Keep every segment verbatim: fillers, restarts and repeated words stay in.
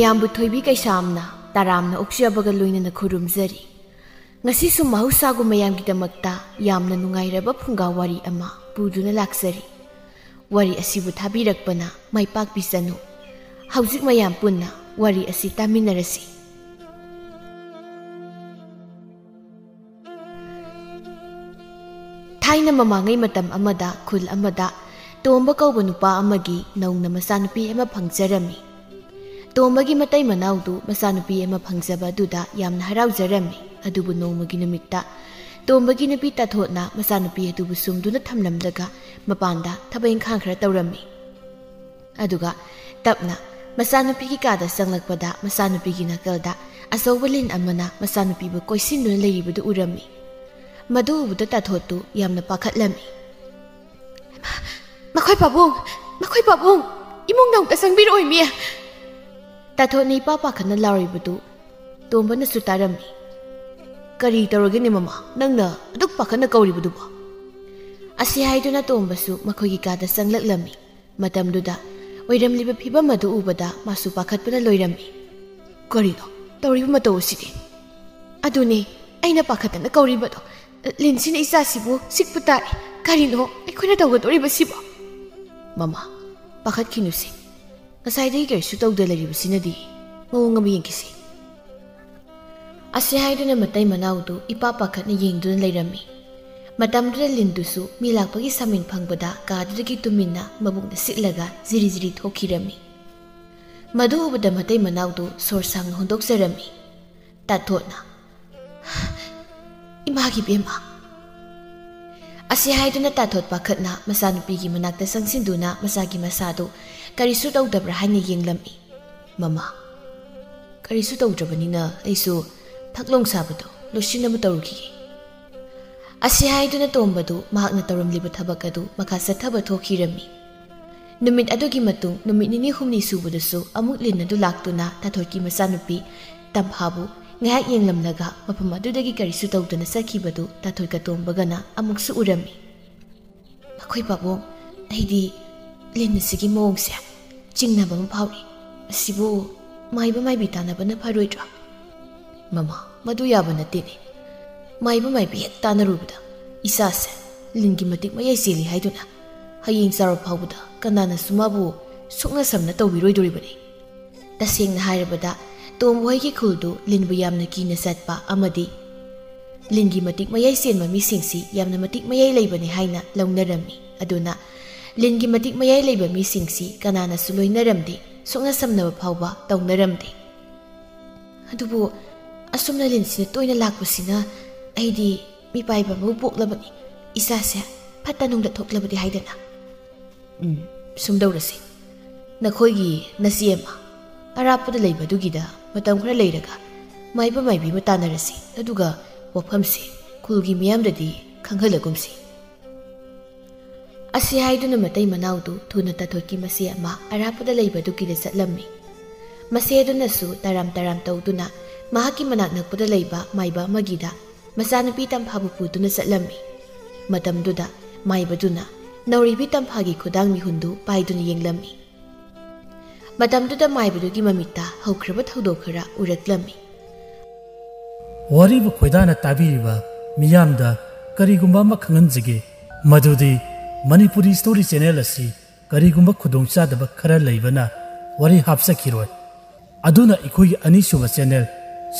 ꯌꯥꯝꯕꯨ ꯊꯣꯏꯕꯤ ꯀꯩꯁꯥꯝꯅ ꯇꯔꯥꯝꯅ ꯑꯣꯛꯆꯕꯒ ꯂꯣꯏꯅꯅ ꯈꯨꯔꯨꯝꯖꯔꯤ꯫ ꯉꯁꯤꯁꯨ ꯃꯍꯧꯁꯥꯒꯨꯝ ꯃꯌꯥꯝꯒꯤꯗꯃꯛꯇ ꯌꯥꯝꯅ ꯅꯨꯡꯉꯥꯏꯔꯕ ꯐꯨꯡꯒꯥ ꯋꯥꯔꯤ ꯑꯃ ꯄꯨꯗꯨꯅ ꯂꯥꯛꯆꯔꯤ꯫ ꯋꯥꯔꯤ ꯑꯁꯤꯕꯨ ꯊꯥꯕꯤꯔꯛꯄꯅ ꯃꯥꯏ ꯄꯥꯛꯄꯤꯁꯅꯨ꯫ ꯍꯧꯖꯤꯛ ꯃꯌꯥꯝ ꯄꯨꯟꯅ ꯋꯥꯔꯤ ꯑꯁꯤ ꯇꯥꯃꯤꯟꯅꯔꯁꯤ꯫ ꯊꯥꯏꯅ ꯃꯃꯥꯡꯉꯩ ꯃꯇꯝ ꯑꯃꯗ ꯈꯨꯜ ꯑꯃꯗ ꯇꯣꯝꯕ ꯀꯧꯕ ꯅꯨꯄꯥ ꯑꯃꯒꯤ ꯅꯧꯅ ꯃꯆꯥꯅꯨꯄꯤ ꯑꯃ ꯐꯪꯖꯔꯝꯃꯤ꯫ ꯇꯣꯝꯕꯒꯤ ꯃꯇꯩ ꯃꯅꯥꯎꯗꯨ ꯃꯆꯥꯅꯨꯄꯤ ꯑꯃ ꯐꯪꯖꯕ ꯑꯗꯨꯗ ꯌꯥꯝꯅ ꯍꯔꯥꯎꯖꯔꯝꯃꯤ꯫ ꯑꯗꯨꯕꯨ ꯅꯣꯡꯃꯒꯤ ꯅꯨꯃꯤꯠꯇ ꯇꯣꯝꯕꯒꯤ ꯅꯨꯄꯤ ꯇꯥꯊꯣꯠꯅ ꯃꯆꯥꯅꯨꯄꯤ ꯑꯗꯨꯕꯨ ꯁꯨꯝꯗꯨꯅ ꯊꯝꯂꯝꯂꯒ ꯃꯄꯥꯟꯗ ꯊꯕꯛ ꯏꯪꯈꯥꯡ ꯈꯔ ꯇꯧꯔꯝꯃꯤ꯫ ꯑꯗꯨꯒ ꯇꯞꯅ ꯃꯆꯥꯅꯨꯄꯤꯒꯤ ꯀꯥꯗ ꯆꯪꯂꯛꯄꯗ ꯃꯆꯥꯅꯨꯄꯤꯒꯤ ꯅꯥꯀꯜꯗ ꯑꯆꯧꯕ ꯂꯤꯟ ꯑꯃꯅ ꯃꯆꯥꯅꯨꯄꯤꯕꯨ ꯀꯣꯏꯁꯤꯟꯗꯨꯅ ꯂꯩꯔꯤꯕꯗꯨ ꯎꯔꯝꯃꯤ꯫ ꯃꯗꯨ ꯎꯕꯗ ꯇꯥꯊꯣꯠꯇꯨ ꯌꯥꯝꯅ ꯄꯥꯈꯠꯂꯝꯃꯤ꯫ "ꯃꯈꯣꯏ ꯄꯥꯕꯨꯡ, ꯃꯈꯣꯏ ꯄꯥꯕꯨꯡ, ꯏꯃꯨꯡꯗ ꯑꯃꯨꯛꯇ ꯆꯪꯕꯤꯔꯛꯑꯣ, ꯏꯃꯤ!" ꯇꯥꯊꯣꯠꯅ ꯏꯄꯥ ꯄꯥꯈꯠꯅ ꯂꯥꯎꯔꯤꯕꯗꯨ ꯇꯣꯝꯕꯅꯁꯨ ꯇꯥꯔꯝꯃꯤ꯫ "ꯀꯔꯤ ꯇꯧꯔꯒꯦꯅꯦ ꯃꯃꯥ, ꯅꯪꯅ ꯑꯗꯨꯛ ꯄꯥꯈꯠꯅ ꯀꯧꯔꯤꯕꯗꯨꯕꯣ?" ꯑꯁꯤ ꯍꯥꯏꯗꯨꯅ ꯇꯣꯝꯕꯁꯨ ꯃꯈꯣꯏꯒꯤ ꯀꯥꯗ ꯆꯪꯂꯛꯂꯝꯃꯤ꯫ ꯃꯇꯝꯗꯨꯗ ꯑꯣꯏꯔꯝꯂꯤꯕ ꯐꯤꯕꯝ ꯑꯗꯨ ꯎꯕꯗ ꯃꯥꯁꯨ ꯄꯥꯈꯠꯄꯅ ꯂꯣꯏꯔꯝꯃꯤ꯫ "ꯀꯔꯤꯅꯣ ꯇꯧꯔꯤꯕ ꯃꯇꯧ ꯑꯁꯤꯗꯤ?" "ꯑꯗꯨꯅꯦ, ꯑꯩꯅ ꯄꯥꯈꯠꯇꯅ ꯀꯧꯔꯤꯕꯗꯣ꯫ ꯂꯤꯟꯁꯤꯅ ꯏꯆꯥꯁꯤꯕꯨ ꯆꯤꯛꯄ ꯇꯥꯔꯦ꯫ ꯀꯔꯤꯅꯣ ꯑꯩꯈꯣꯏꯅ ꯇꯧꯒꯗꯧꯔꯤꯕꯁꯤꯕꯣ?" "ꯃꯃꯥ, ꯄꯥꯈꯠꯈꯤꯅꯨꯁꯦ꯫ ꯉꯁꯥꯏꯗꯒꯤ ꯀꯔꯤꯁꯨ ꯇꯧꯗ ꯂꯩꯔꯤꯕꯁꯤꯅꯗꯤ꯫ ꯃꯑꯣꯡ ꯑꯃ ꯌꯦꯡꯈꯤꯁꯤ꯫" ꯑꯁꯤ ꯍꯥꯏꯗꯨꯅ ꯃꯇꯩ ꯃꯅꯥꯎꯗꯨ ꯏꯄꯥ ꯄꯥꯈꯠꯅ ꯌꯦꯡꯗꯨꯅ ꯂꯩꯔꯝꯃꯤ꯫ ꯃꯇꯝꯗꯨꯗ ꯂꯤꯟꯗꯨꯁꯨ ꯃꯤ ꯂꯥꯛꯄꯒꯤ ꯁꯥꯃꯤꯟ ꯐꯪꯕꯗ ꯀꯥꯗꯨꯗꯒꯤ ꯇꯨꯃꯤꯟꯅ ꯃꯕꯨꯛꯅ ꯁꯤꯠꯂꯒ ꯖꯤꯔꯤ ꯖꯤꯔꯤ ꯊꯣꯛꯈꯤꯔꯝꯃꯤ꯫ ꯃꯗꯨ ꯎꯕꯗ ꯃꯇꯩ ꯃꯅꯥꯎꯗꯨ ꯁꯣꯔ ꯁꯥꯡꯅ ꯍꯣꯟꯗꯣꯛꯆꯔꯝꯃꯤ꯫ ꯇꯥꯊꯣꯠꯅ, "ꯏꯃꯥꯒꯤ ꯏꯕꯦꯝꯃ!" ꯑꯁꯤ ꯍꯥꯏꯗꯨꯅ ꯇꯥꯊꯣꯠ ꯄꯥꯈꯠꯅ ꯃꯆꯥꯅꯨꯄꯤꯒꯤ ꯃꯅꯥꯛꯇ ꯆꯪꯁꯤꯟꯗꯨꯅ ꯃꯆꯥꯒꯤ ꯃꯁꯥꯗꯨ ꯀꯔꯤꯁꯨ ꯇꯧꯗꯕ꯭ꯔꯥ ꯍꯥꯏꯅ ꯌꯦꯡꯂꯝꯃꯤ꯫ "ꯃꯃꯥ, ꯀꯔꯤꯁꯨ ꯇꯧꯗ꯭ꯔꯕꯅꯤꯅ ꯑꯩꯁꯨ ꯐꯛꯂꯣꯡ ꯁꯥꯕꯗꯣ ꯂꯣꯏꯁꯤꯟꯅꯕ ꯇꯧꯔꯨꯈꯤꯒꯦ꯫" ꯑꯁꯤ ꯍꯥꯏꯗꯨꯅ ꯇꯣꯝꯕꯗꯨ ꯃꯍꯥꯛꯅ ꯇꯧꯔꯝꯂꯤꯕ ꯊꯕꯛ ꯑꯗꯨ ꯃꯈꯥ ꯆꯠꯊꯕ ꯊꯣꯛꯈꯤꯔꯝꯃꯤ꯫ ꯅꯨꯃꯤꯠ ꯑꯗꯨꯒꯤ ꯃꯇꯨꯡ ꯅꯨꯃꯤꯠ ꯅꯤꯅꯤ ꯍꯨꯝꯅꯤ ꯁꯨꯕꯗꯁꯨ ꯑꯃꯨꯛ ꯂꯤꯟ ꯑꯗꯨ ꯂꯥꯛꯇꯨꯅ ꯇꯥꯊꯣꯠꯀꯤ ꯃꯆꯥꯅꯨꯄꯤ ꯇꯝꯐꯥꯕꯨ ꯉꯥꯏꯍꯥꯛ ꯌꯦꯡꯂꯝꯂꯒ ꯃꯐꯝ ꯑꯗꯨꯗꯒꯤ ꯀꯔꯤꯁꯨ ꯇꯧꯗꯅ ꯆꯠꯈꯤꯕꯗꯨ ꯇꯥꯊꯣꯠꯀ ꯇꯣꯝꯕꯒꯅ ꯑꯃꯨꯛꯁꯨ ꯎꯔꯝꯃꯤ꯫ "ꯃꯈꯣꯏ ꯄꯥꯕꯨꯡ, ꯑꯩꯗꯤ ꯂꯤꯟ ꯑꯁꯤꯒꯤ ꯃꯑꯣꯡꯁꯦ ꯆꯤꯡꯅꯕ ꯑꯃ ꯐꯥꯎꯔꯤ꯫ ꯑꯁꯤꯕꯨ ꯃꯥꯏꯕ ꯃꯥꯏꯕꯤ ꯇꯥꯟꯅꯕꯅ ꯐꯔꯣꯏꯗ꯭ꯔꯥ? ꯃꯃꯥ, ꯃꯗꯨ ꯌꯥꯕ ꯅꯠꯇꯦꯅꯦ꯫ ꯃꯥꯏꯕ ꯃꯥꯏꯕꯤ ꯍꯦꯛ ꯇꯥꯟꯅꯔꯨꯕꯗ ꯏꯆꯥꯁꯦ ꯂꯤꯟꯒꯤ ꯃꯇꯤꯛ ꯃꯌꯥꯏ ꯆꯦꯜꯂꯤ ꯍꯥꯏꯗꯨꯅ ꯍꯌꯦꯡ ꯆꯥꯎꯔꯛ ꯐꯥꯎꯕꯗ ꯀꯅꯥꯅꯁꯨ ꯃꯥꯕꯨ ꯁꯨꯛꯅ ꯁꯝꯅ ꯇꯧꯕꯤꯔꯣꯏꯗꯣꯔꯤꯕꯅꯤ꯫ ꯇꯁꯦꯡꯅ ꯍꯥꯏꯔꯕꯗ, ꯇꯣꯝꯕ ꯍꯣꯏꯒꯤ ꯈꯨꯜꯗꯨ ꯂꯤꯟꯕꯨ ꯌꯥꯝꯅ ꯀꯤꯅ ꯆꯠꯄ ꯑꯃꯗꯤ ꯂꯤꯟꯒꯤ ꯃꯇꯤꯛ ꯃꯌꯥꯏ ꯆꯦꯟꯕ ꯃꯤꯁꯤꯡꯁꯤ ꯌꯥꯝꯅ ꯃꯇꯤꯛ ꯃꯌꯥꯏ ꯂꯩꯕꯅꯤ ꯍꯥꯏꯅ ꯂꯧꯅꯔꯝꯃꯤ꯫ ꯑꯗꯨꯅ ꯂꯤꯟꯒꯤ ꯃꯇꯤꯛ ꯃꯌꯥꯏ ꯂꯩꯕ ꯃꯤꯁꯤꯡꯁꯤ ꯀꯅꯥꯅꯁꯨ ꯂꯣꯏꯅꯔꯝꯗꯦ, ꯁꯨꯛꯅ ꯁꯝꯅꯕ ꯐꯥꯎꯕ ꯇꯧꯅꯔꯝꯗꯦ꯫ ꯑꯗꯨꯕꯨ ꯑꯁꯨꯝꯅ ꯂꯤꯟꯁꯤꯅ ꯇꯣꯏꯅ ꯂꯥꯛꯄꯁꯤꯅ ꯑꯩꯗꯤ ꯃꯤꯄꯥꯏꯕ ꯑꯃꯕꯨ ꯄꯣꯛꯂꯕꯅꯤ, ꯏꯆꯥꯁꯦ ꯐꯠꯇ ꯅꯨꯡꯗ ꯊꯣꯛꯂꯕꯗꯤ ꯍꯥꯏꯗꯅ꯫ ꯎꯝ, ꯁꯨꯝ ꯇꯧꯔꯁꯤ꯫ ꯅꯈꯣꯏꯒꯤ ꯅꯆꯦ ꯑꯃ ꯑꯔꯥꯞꯄꯗ ꯂꯩꯕꯗꯨꯒꯤꯗ ꯃꯇꯝ ꯈꯔ ꯂꯩꯔꯒ ꯃꯥꯏꯕ ꯃꯥꯏꯕꯤ ꯑꯃ ꯇꯥꯟꯅꯔꯁꯤ, ꯑꯗꯨꯒ ꯋꯥꯐꯝꯁꯦ ꯈꯨꯜꯒꯤ ꯃꯤꯌꯥꯝꯗꯗꯤ ꯈꯪꯍꯜꯂꯒꯨꯝꯁꯤ꯫ ꯑꯁꯤ ꯍꯥꯏꯗꯨꯅ ꯃꯇꯩ ꯃꯅꯥꯎꯗꯨ ꯊꯨꯅ ꯇꯥꯊꯣꯠꯀꯤ ꯃꯆꯦ ꯑꯃ ꯑꯔꯥꯞꯄꯗ ꯂꯩꯕꯗꯨꯒꯤꯗ ꯆꯠꯂꯝꯃꯤ꯫ ꯃꯆꯦ ꯑꯗꯨꯅꯁꯨ ꯇꯔꯥꯝ ꯇꯔꯥꯝ ꯇꯧꯗꯨꯅ ꯃꯍꯥꯛꯀꯤ ꯃꯅꯥꯛ ꯅꯛꯄꯗ ꯂꯩꯕ ꯃꯥꯏꯕ ꯑꯃꯒꯤꯗ ꯃꯆꯥꯅꯨꯄꯤ ꯇꯝꯐꯥꯕꯨ ꯄꯨꯗꯨꯅ ꯆꯠꯂꯝꯃꯤ꯫ ꯃꯇꯝꯗꯨꯗ ꯃꯥꯏꯕꯗꯨꯅ ꯅꯧꯔꯤꯕꯤ ꯇꯝꯐꯥꯒꯤ ꯈꯨꯗꯥꯡ ꯃꯤꯍꯨꯟꯗꯨ ꯄꯥꯏꯗꯨꯅ ꯌꯦꯡꯂꯝꯃꯤ꯫ ꯃꯇꯝꯗꯨꯗ ꯃꯥꯏꯕꯗꯨꯒꯤ ꯃꯃꯤꯠꯇ ꯍꯧꯈ꯭ꯔꯕ ꯊꯧꯗꯣꯛ ꯈꯔ ꯎꯔꯛꯂꯝꯃꯤ꯫ ꯋꯥꯔꯤꯕꯨ ꯈꯣꯏꯗꯥꯅ ꯇꯥꯕꯤꯔꯤꯕ ꯃꯤꯌꯥꯝꯗ ꯀꯔꯤꯒꯨꯝꯕ ꯑꯃ ꯈꯪꯍꯟꯖꯒꯦ, ꯃꯗꯨꯗꯤ ꯃꯅꯤꯄꯨꯔꯤ ꯁ꯭ꯇꯣꯔꯤ ꯆꯦꯅꯦꯜ ꯑꯁꯤ ꯀꯔꯤꯒꯨꯝꯕ ꯈꯨꯗꯣꯡꯆꯥꯗꯕ ꯈꯔ ꯂꯩꯕꯅ ꯋꯥꯔꯤ ꯍꯥꯞꯆꯈꯤꯔꯣꯏ꯫ ꯑꯗꯨꯅ ꯑꯩꯈꯣꯏꯒꯤ ꯑꯅꯤꯁꯨꯕ ꯆꯦꯅꯦꯜ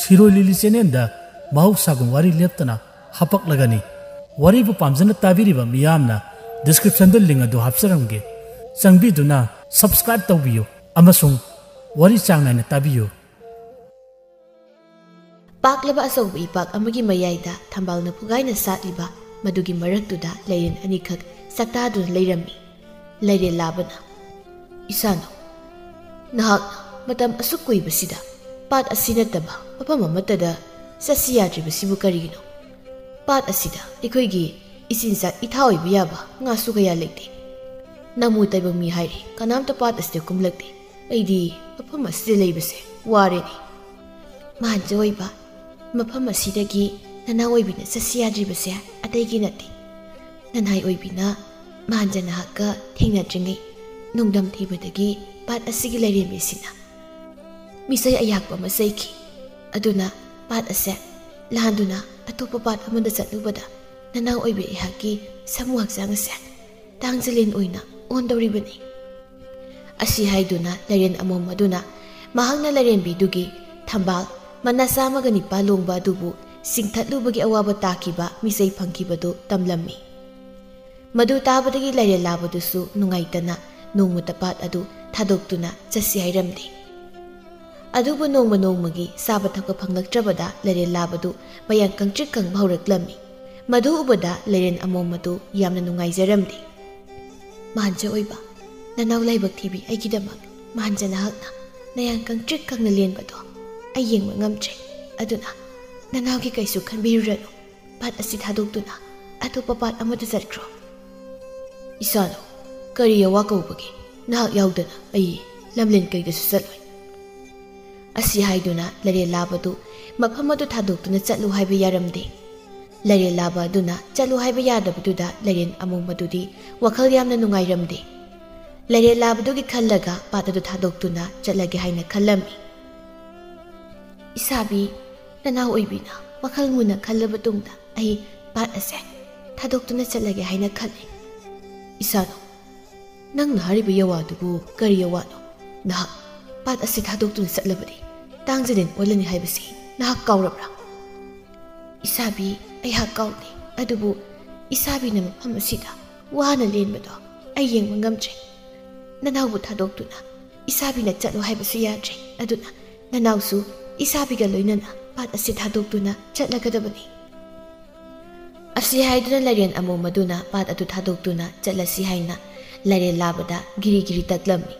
ꯁꯤꯔꯣꯏ ꯂꯤꯂꯤ ꯆꯦꯅꯦꯜꯗ ꯃꯍꯧꯁꯥꯒꯨꯝ ꯋꯥꯔꯤ ꯂꯦꯞꯇꯅ ꯍꯥꯄꯛꯂꯒꯅꯤ꯫ ꯋꯥꯔꯤꯕꯨ ꯄꯥꯝꯖꯅ ꯇꯥꯕꯤꯔꯤꯕ ꯃꯤꯌꯥꯝꯅ ꯗꯤꯁꯀ꯭ꯔꯤꯞꯁꯟꯗ ꯂꯤꯡ ꯑꯗꯨ ꯍꯥꯞꯆꯔꯝꯒꯦ꯫ ꯆꯪꯕꯤꯗꯨꯅ ꯁꯕꯁꯀ꯭ꯔꯥꯏꯕ ꯇꯧꯕꯤꯌꯨ ꯑꯃꯁꯨꯡ ꯋꯥꯔꯤ ꯆꯥꯡ ꯅꯥꯏꯅ ꯇꯥꯕꯤꯌꯨ꯫ ꯄꯥꯛꯂꯕ ꯑꯆꯧꯕ ꯏꯄꯥꯛ ꯑꯃꯒꯤ ꯃꯌꯥꯏꯗ ꯊꯝꯕꯥꯜꯅ ꯄꯨꯒꯥꯏꯅ ꯁꯥꯠꯂꯤꯕ ꯃꯗꯨꯒꯤ ꯃꯔꯛꯇꯨꯗ ꯂꯩꯔꯦꯟ ꯑꯅꯤꯈꯛ ꯆꯥꯛꯇꯥꯗꯨꯅ ꯂꯩꯔꯝꯃꯤ꯫ ꯂꯩꯔꯦꯟ ꯂꯥꯕꯅ, "ꯏꯆꯥꯅꯨ, ꯅꯍꯥꯛꯅ ꯃꯇꯝ ꯑꯁꯨꯛ ꯀꯨꯏꯕꯁꯤꯗ ꯄꯥꯠ ꯑꯁꯤ ꯅꯠꯇꯕ ꯃꯐꯝ ꯑꯃꯠꯇꯗ ꯆꯠꯁꯤ ꯌꯥꯗ꯭ꯔꯤꯕꯁꯤꯕꯨ ꯀꯔꯤꯒꯤꯅꯣ? ꯄꯥꯠ ꯑꯁꯤꯗ ꯑꯩꯈꯣꯏꯒꯤ ꯏꯆꯤꯟꯖꯥꯛ ꯏꯊꯥ ꯑꯣꯏꯕ ꯌꯥꯕ ꯉꯥꯁꯨ ꯀꯌꯥ ꯂꯩꯇꯦ꯫ ꯅꯃꯨ ꯇꯥꯏꯕꯪ ꯃꯤ ꯍꯥꯏꯔꯦ ꯀꯅꯥꯝꯇ ꯄꯥꯠ ꯑꯁꯤꯗ ꯀꯨꯝꯂꯛꯇꯦ꯫ ꯑꯩꯗꯤ ꯃꯐꯝ ꯑꯁꯤꯗ ꯂꯩꯕꯁꯦ ꯋꯥꯔꯦꯅꯦ꯫ ꯃꯍꯥꯟꯖ ꯑꯣꯏꯕ, ꯃꯐꯝ ꯑꯁꯤꯗꯒꯤ ꯅꯅꯥꯎ ꯑꯣꯏꯕꯤꯅ ꯆꯠꯁꯤ ꯌꯥꯗ꯭ꯔꯤꯕꯁꯦ ꯑꯇꯩꯒꯤ ꯅꯠꯇꯦ꯫ ꯅꯅꯥꯏ ꯑꯣꯏꯕꯤꯅ ꯃꯍꯥꯟꯖ ꯅꯍꯥꯛꯀ ꯊꯦꯡꯅꯗ꯭ꯔꯤꯉꯩ ꯅꯣꯡꯗꯝ ꯊꯤꯕꯗꯒꯤ ꯄꯥꯠ ꯑꯁꯤꯒꯤ ꯂꯥꯏꯔꯦꯝꯕꯤꯁꯤꯅ ꯃꯤꯁꯩ ꯑꯌꯥꯛꯄ ꯑꯃ ꯆꯩꯈꯤ꯫ ꯑꯗꯨꯅ ꯄꯥꯠ ꯑꯁꯦ ꯂꯥꯟꯗꯨꯅ ꯑꯇꯣꯞꯄ ꯄꯥꯠ ꯑꯃꯗ ꯆꯠꯂꯨꯕꯗ ꯅꯅꯥꯎ ꯑꯣꯏꯕꯤ ꯑꯩꯍꯥꯛꯀꯤ ꯁꯥꯃꯨ ꯍꯛꯆꯥꯡ ꯑꯁꯦ ꯇꯥꯡꯖꯂꯦꯟ ꯑꯣꯏꯅ ꯑꯣꯟꯗꯧꯔꯤꯕꯅꯤ꯫ ꯑꯁꯤ ꯍꯥꯏꯗꯨꯅ ꯂꯥꯏꯔꯦꯟ ꯑꯃꯣꯝ ꯑꯗꯨꯅ ꯃꯍꯥꯛꯅ ꯂꯥꯏꯔꯦꯝꯕꯤꯗꯨꯒꯤ ꯊꯝꯕꯥꯜ ꯃꯅꯥ ꯆꯥꯝꯃꯒ ꯅꯤꯄꯥꯜ ꯂꯣꯡꯕ ꯑꯗꯨꯕꯨ ꯆꯤꯡꯊꯠꯂꯨꯕꯒꯤ ꯑꯋꯥꯕ ꯇꯥꯈꯤꯕ ꯃꯤꯁꯩ ꯐꯪꯈꯤꯕꯗꯨ ꯇꯝꯂꯝꯃꯤ꯫ ꯃꯗꯨ ꯇꯥꯕꯗꯒꯤ ꯂꯥꯏꯔꯦꯟ ꯂꯥꯕꯗꯨꯁꯨ ꯅꯨꯡꯉꯥꯏꯇꯅ ꯅꯣꯡꯃꯇ ꯄꯥꯠ ꯑꯗꯨ ꯊꯥꯗꯣꯛꯇꯨꯅ ꯆꯠꯁꯤ ꯍꯥꯏꯔꯝꯗꯦ꯫ ꯑꯗꯨꯕꯨ ꯅꯣꯡꯃ ꯅꯣꯡꯃꯒꯤ ꯆꯥꯕ ꯊꯛꯄ ꯐꯪꯂꯛꯇ꯭ꯔꯕꯗ ꯂꯥꯏꯔꯦꯟ ꯂꯥꯕꯗꯨ ꯃꯌꯥꯡ ꯀꯪꯇ꯭ꯔꯤꯛ ꯀꯪꯕ ꯍꯧꯔꯛꯂꯝꯃꯤ꯫ ꯃꯗꯨ ꯎꯕꯗ ꯂꯥꯏꯔꯦꯟ ꯑꯃꯣꯝ ꯑꯗꯨ ꯌꯥꯝꯅ ꯅꯨꯡꯉꯥꯏꯖꯔꯝꯗꯦ꯫ "ꯃꯍꯥꯟꯖ ꯑꯣꯏꯕ, ꯅꯅꯥꯎ ꯂꯥꯏꯕꯛ ꯊꯤꯕꯤ ꯑꯩꯒꯤꯗꯃꯛ ꯃꯍꯥꯟꯖ ꯅꯍꯥꯛꯅ ꯅꯌꯥꯡ ꯀꯪꯇ꯭ꯔꯤꯛ ꯀꯪꯅ ꯂꯦꯟꯕꯗꯣ ꯑꯩ ꯌꯦꯡꯕ ꯉꯝꯗ꯭ꯔꯦ꯫ ꯑꯗꯨꯅ ꯅꯅꯥꯎꯒꯤ ꯀꯩꯁꯨ ꯈꯟꯕꯤꯔꯨꯔꯅꯨ꯫ ꯄꯥꯠ ꯑꯁꯤ ꯊꯥꯗꯣꯛꯇꯨꯅ ꯑꯇꯣꯞꯄ ꯄꯥꯠ ꯑꯃꯗ ꯆꯠꯈ꯭ꯔꯣ꯫" "ꯏꯁꯥꯅꯣ, ꯀꯔꯤ ꯑꯋꯥ ꯀꯧꯕꯒꯦ? ꯅꯍꯥꯛ ꯌꯥꯎꯗꯅ ꯑꯩ ꯂꯝꯂꯦꯟ ꯀꯩꯗꯁꯨ ꯆꯠꯂꯣꯏ꯫" ꯑꯁꯤ ꯍꯥꯏꯗꯨꯅ ꯂꯥꯏꯔꯦꯟ ꯂꯥꯕꯗꯨ ꯃꯐꯝ ꯑꯗꯨ ꯊꯥꯗꯣꯛꯇꯨꯅ ꯆꯠꯂꯨ ꯍꯥꯏꯕ ꯌꯥꯔꯝꯗꯦ꯫ ꯂꯥꯏꯔꯦꯟ ꯂꯥꯕ ꯑꯗꯨꯅ ꯆꯠꯂꯨ ꯍꯥꯏꯕ ꯌꯥꯗꯕꯗꯨꯗ ꯂꯥꯏꯔꯦꯟ ꯑꯃꯣꯝ ꯑꯗꯨꯗꯤ ꯋꯥꯈꯜ ꯌꯥꯝꯅ ꯅꯨꯡꯉꯥꯏꯔꯝꯗꯦ꯫ ꯂꯥꯏꯔꯦꯟ ꯂꯥꯕꯗꯨꯒꯤ ꯈꯜꯂꯒ ꯄꯥꯠ ꯑꯗꯨ ꯊꯥꯗꯣꯛꯇꯨꯅ ꯆꯠꯂꯒꯦ ꯍꯥꯏꯅ ꯈꯜꯂꯝꯃꯤ꯫ "ꯏꯁꯥꯕꯤ, ꯅꯅꯥꯎ ꯑꯣꯏꯕꯤꯅ ꯋꯥꯈꯜ ꯃꯨꯟꯅ ꯈꯜꯂꯕ ꯇꯨꯡꯗ ꯑꯩ ꯄꯥꯠ ꯑꯁꯦ ꯊꯥꯗꯣꯛꯇꯨꯅ ꯆꯠꯂꯒꯦ ꯍꯥꯏꯅ ꯈꯜꯂꯤ꯫" "ꯏꯁꯥꯅꯣ, ꯅꯪꯅ ꯍꯥꯏꯔꯤꯕ ꯌꯋꯥꯗꯨꯕꯨ ꯀꯔꯤ ꯌꯋꯥꯅꯣ? ꯅꯍꯥꯛ ꯄꯥꯠ ꯑꯁꯤ ꯊꯥꯗꯣꯛꯇꯨꯅ ꯆꯠꯂꯕꯗꯤ ꯇꯥꯡꯖꯂꯦꯟ ꯑꯣꯜꯂꯅꯤ ꯍꯥꯏꯕꯁꯤ ꯅꯍꯥꯛ ꯀꯥꯎꯔꯕ꯭ꯔꯥ?" "ꯏꯁꯥꯕꯤ, ꯑꯩꯍꯥꯛ ꯀꯥꯎꯗꯦ, ꯑꯗꯨꯕꯨ ꯏꯁꯥꯕꯤꯅ ꯃꯐꯝ ꯑꯁꯤꯗ ꯋꯥꯅ ꯂꯦꯟꯕꯗꯣ ꯑꯩ ꯌꯦꯡꯕ ꯉꯝꯗ꯭ꯔꯦ꯫ ꯅꯅꯥꯎꯕꯨ ꯊꯥꯗꯣꯛꯇꯨꯅ ꯏꯁꯥꯕꯤꯅ ꯆꯠꯂꯣ ꯍꯥꯏꯕꯁꯨ ꯌꯥꯗ꯭ꯔꯦ꯫ ꯑꯗꯨꯅ ꯅꯅꯥꯎꯁꯨ ꯏꯁꯥꯕꯤꯒ ꯂꯣꯏꯅꯅ ꯄꯥꯠ ꯑꯁꯤ ꯊꯥꯗꯣꯛꯇꯨꯅ ꯆꯠꯂꯒꯗꯕꯅꯤ꯫" ꯑꯁꯤ ꯍꯥꯏꯗꯨꯅ ꯂꯥꯏꯔꯦꯟ ꯑꯃꯣꯝ ꯑꯗꯨꯅ ꯄꯥꯠ ꯑꯗꯨ ꯊꯥꯗꯣꯛꯇꯨꯅ ꯆꯠꯂꯁꯤ ꯍꯥꯏꯅ ꯂꯥꯏꯔꯦꯟ ꯂꯥꯕꯗ ꯒꯤꯔꯤ ꯒꯤꯔꯤ ꯇꯛꯂꯝꯃꯤ꯫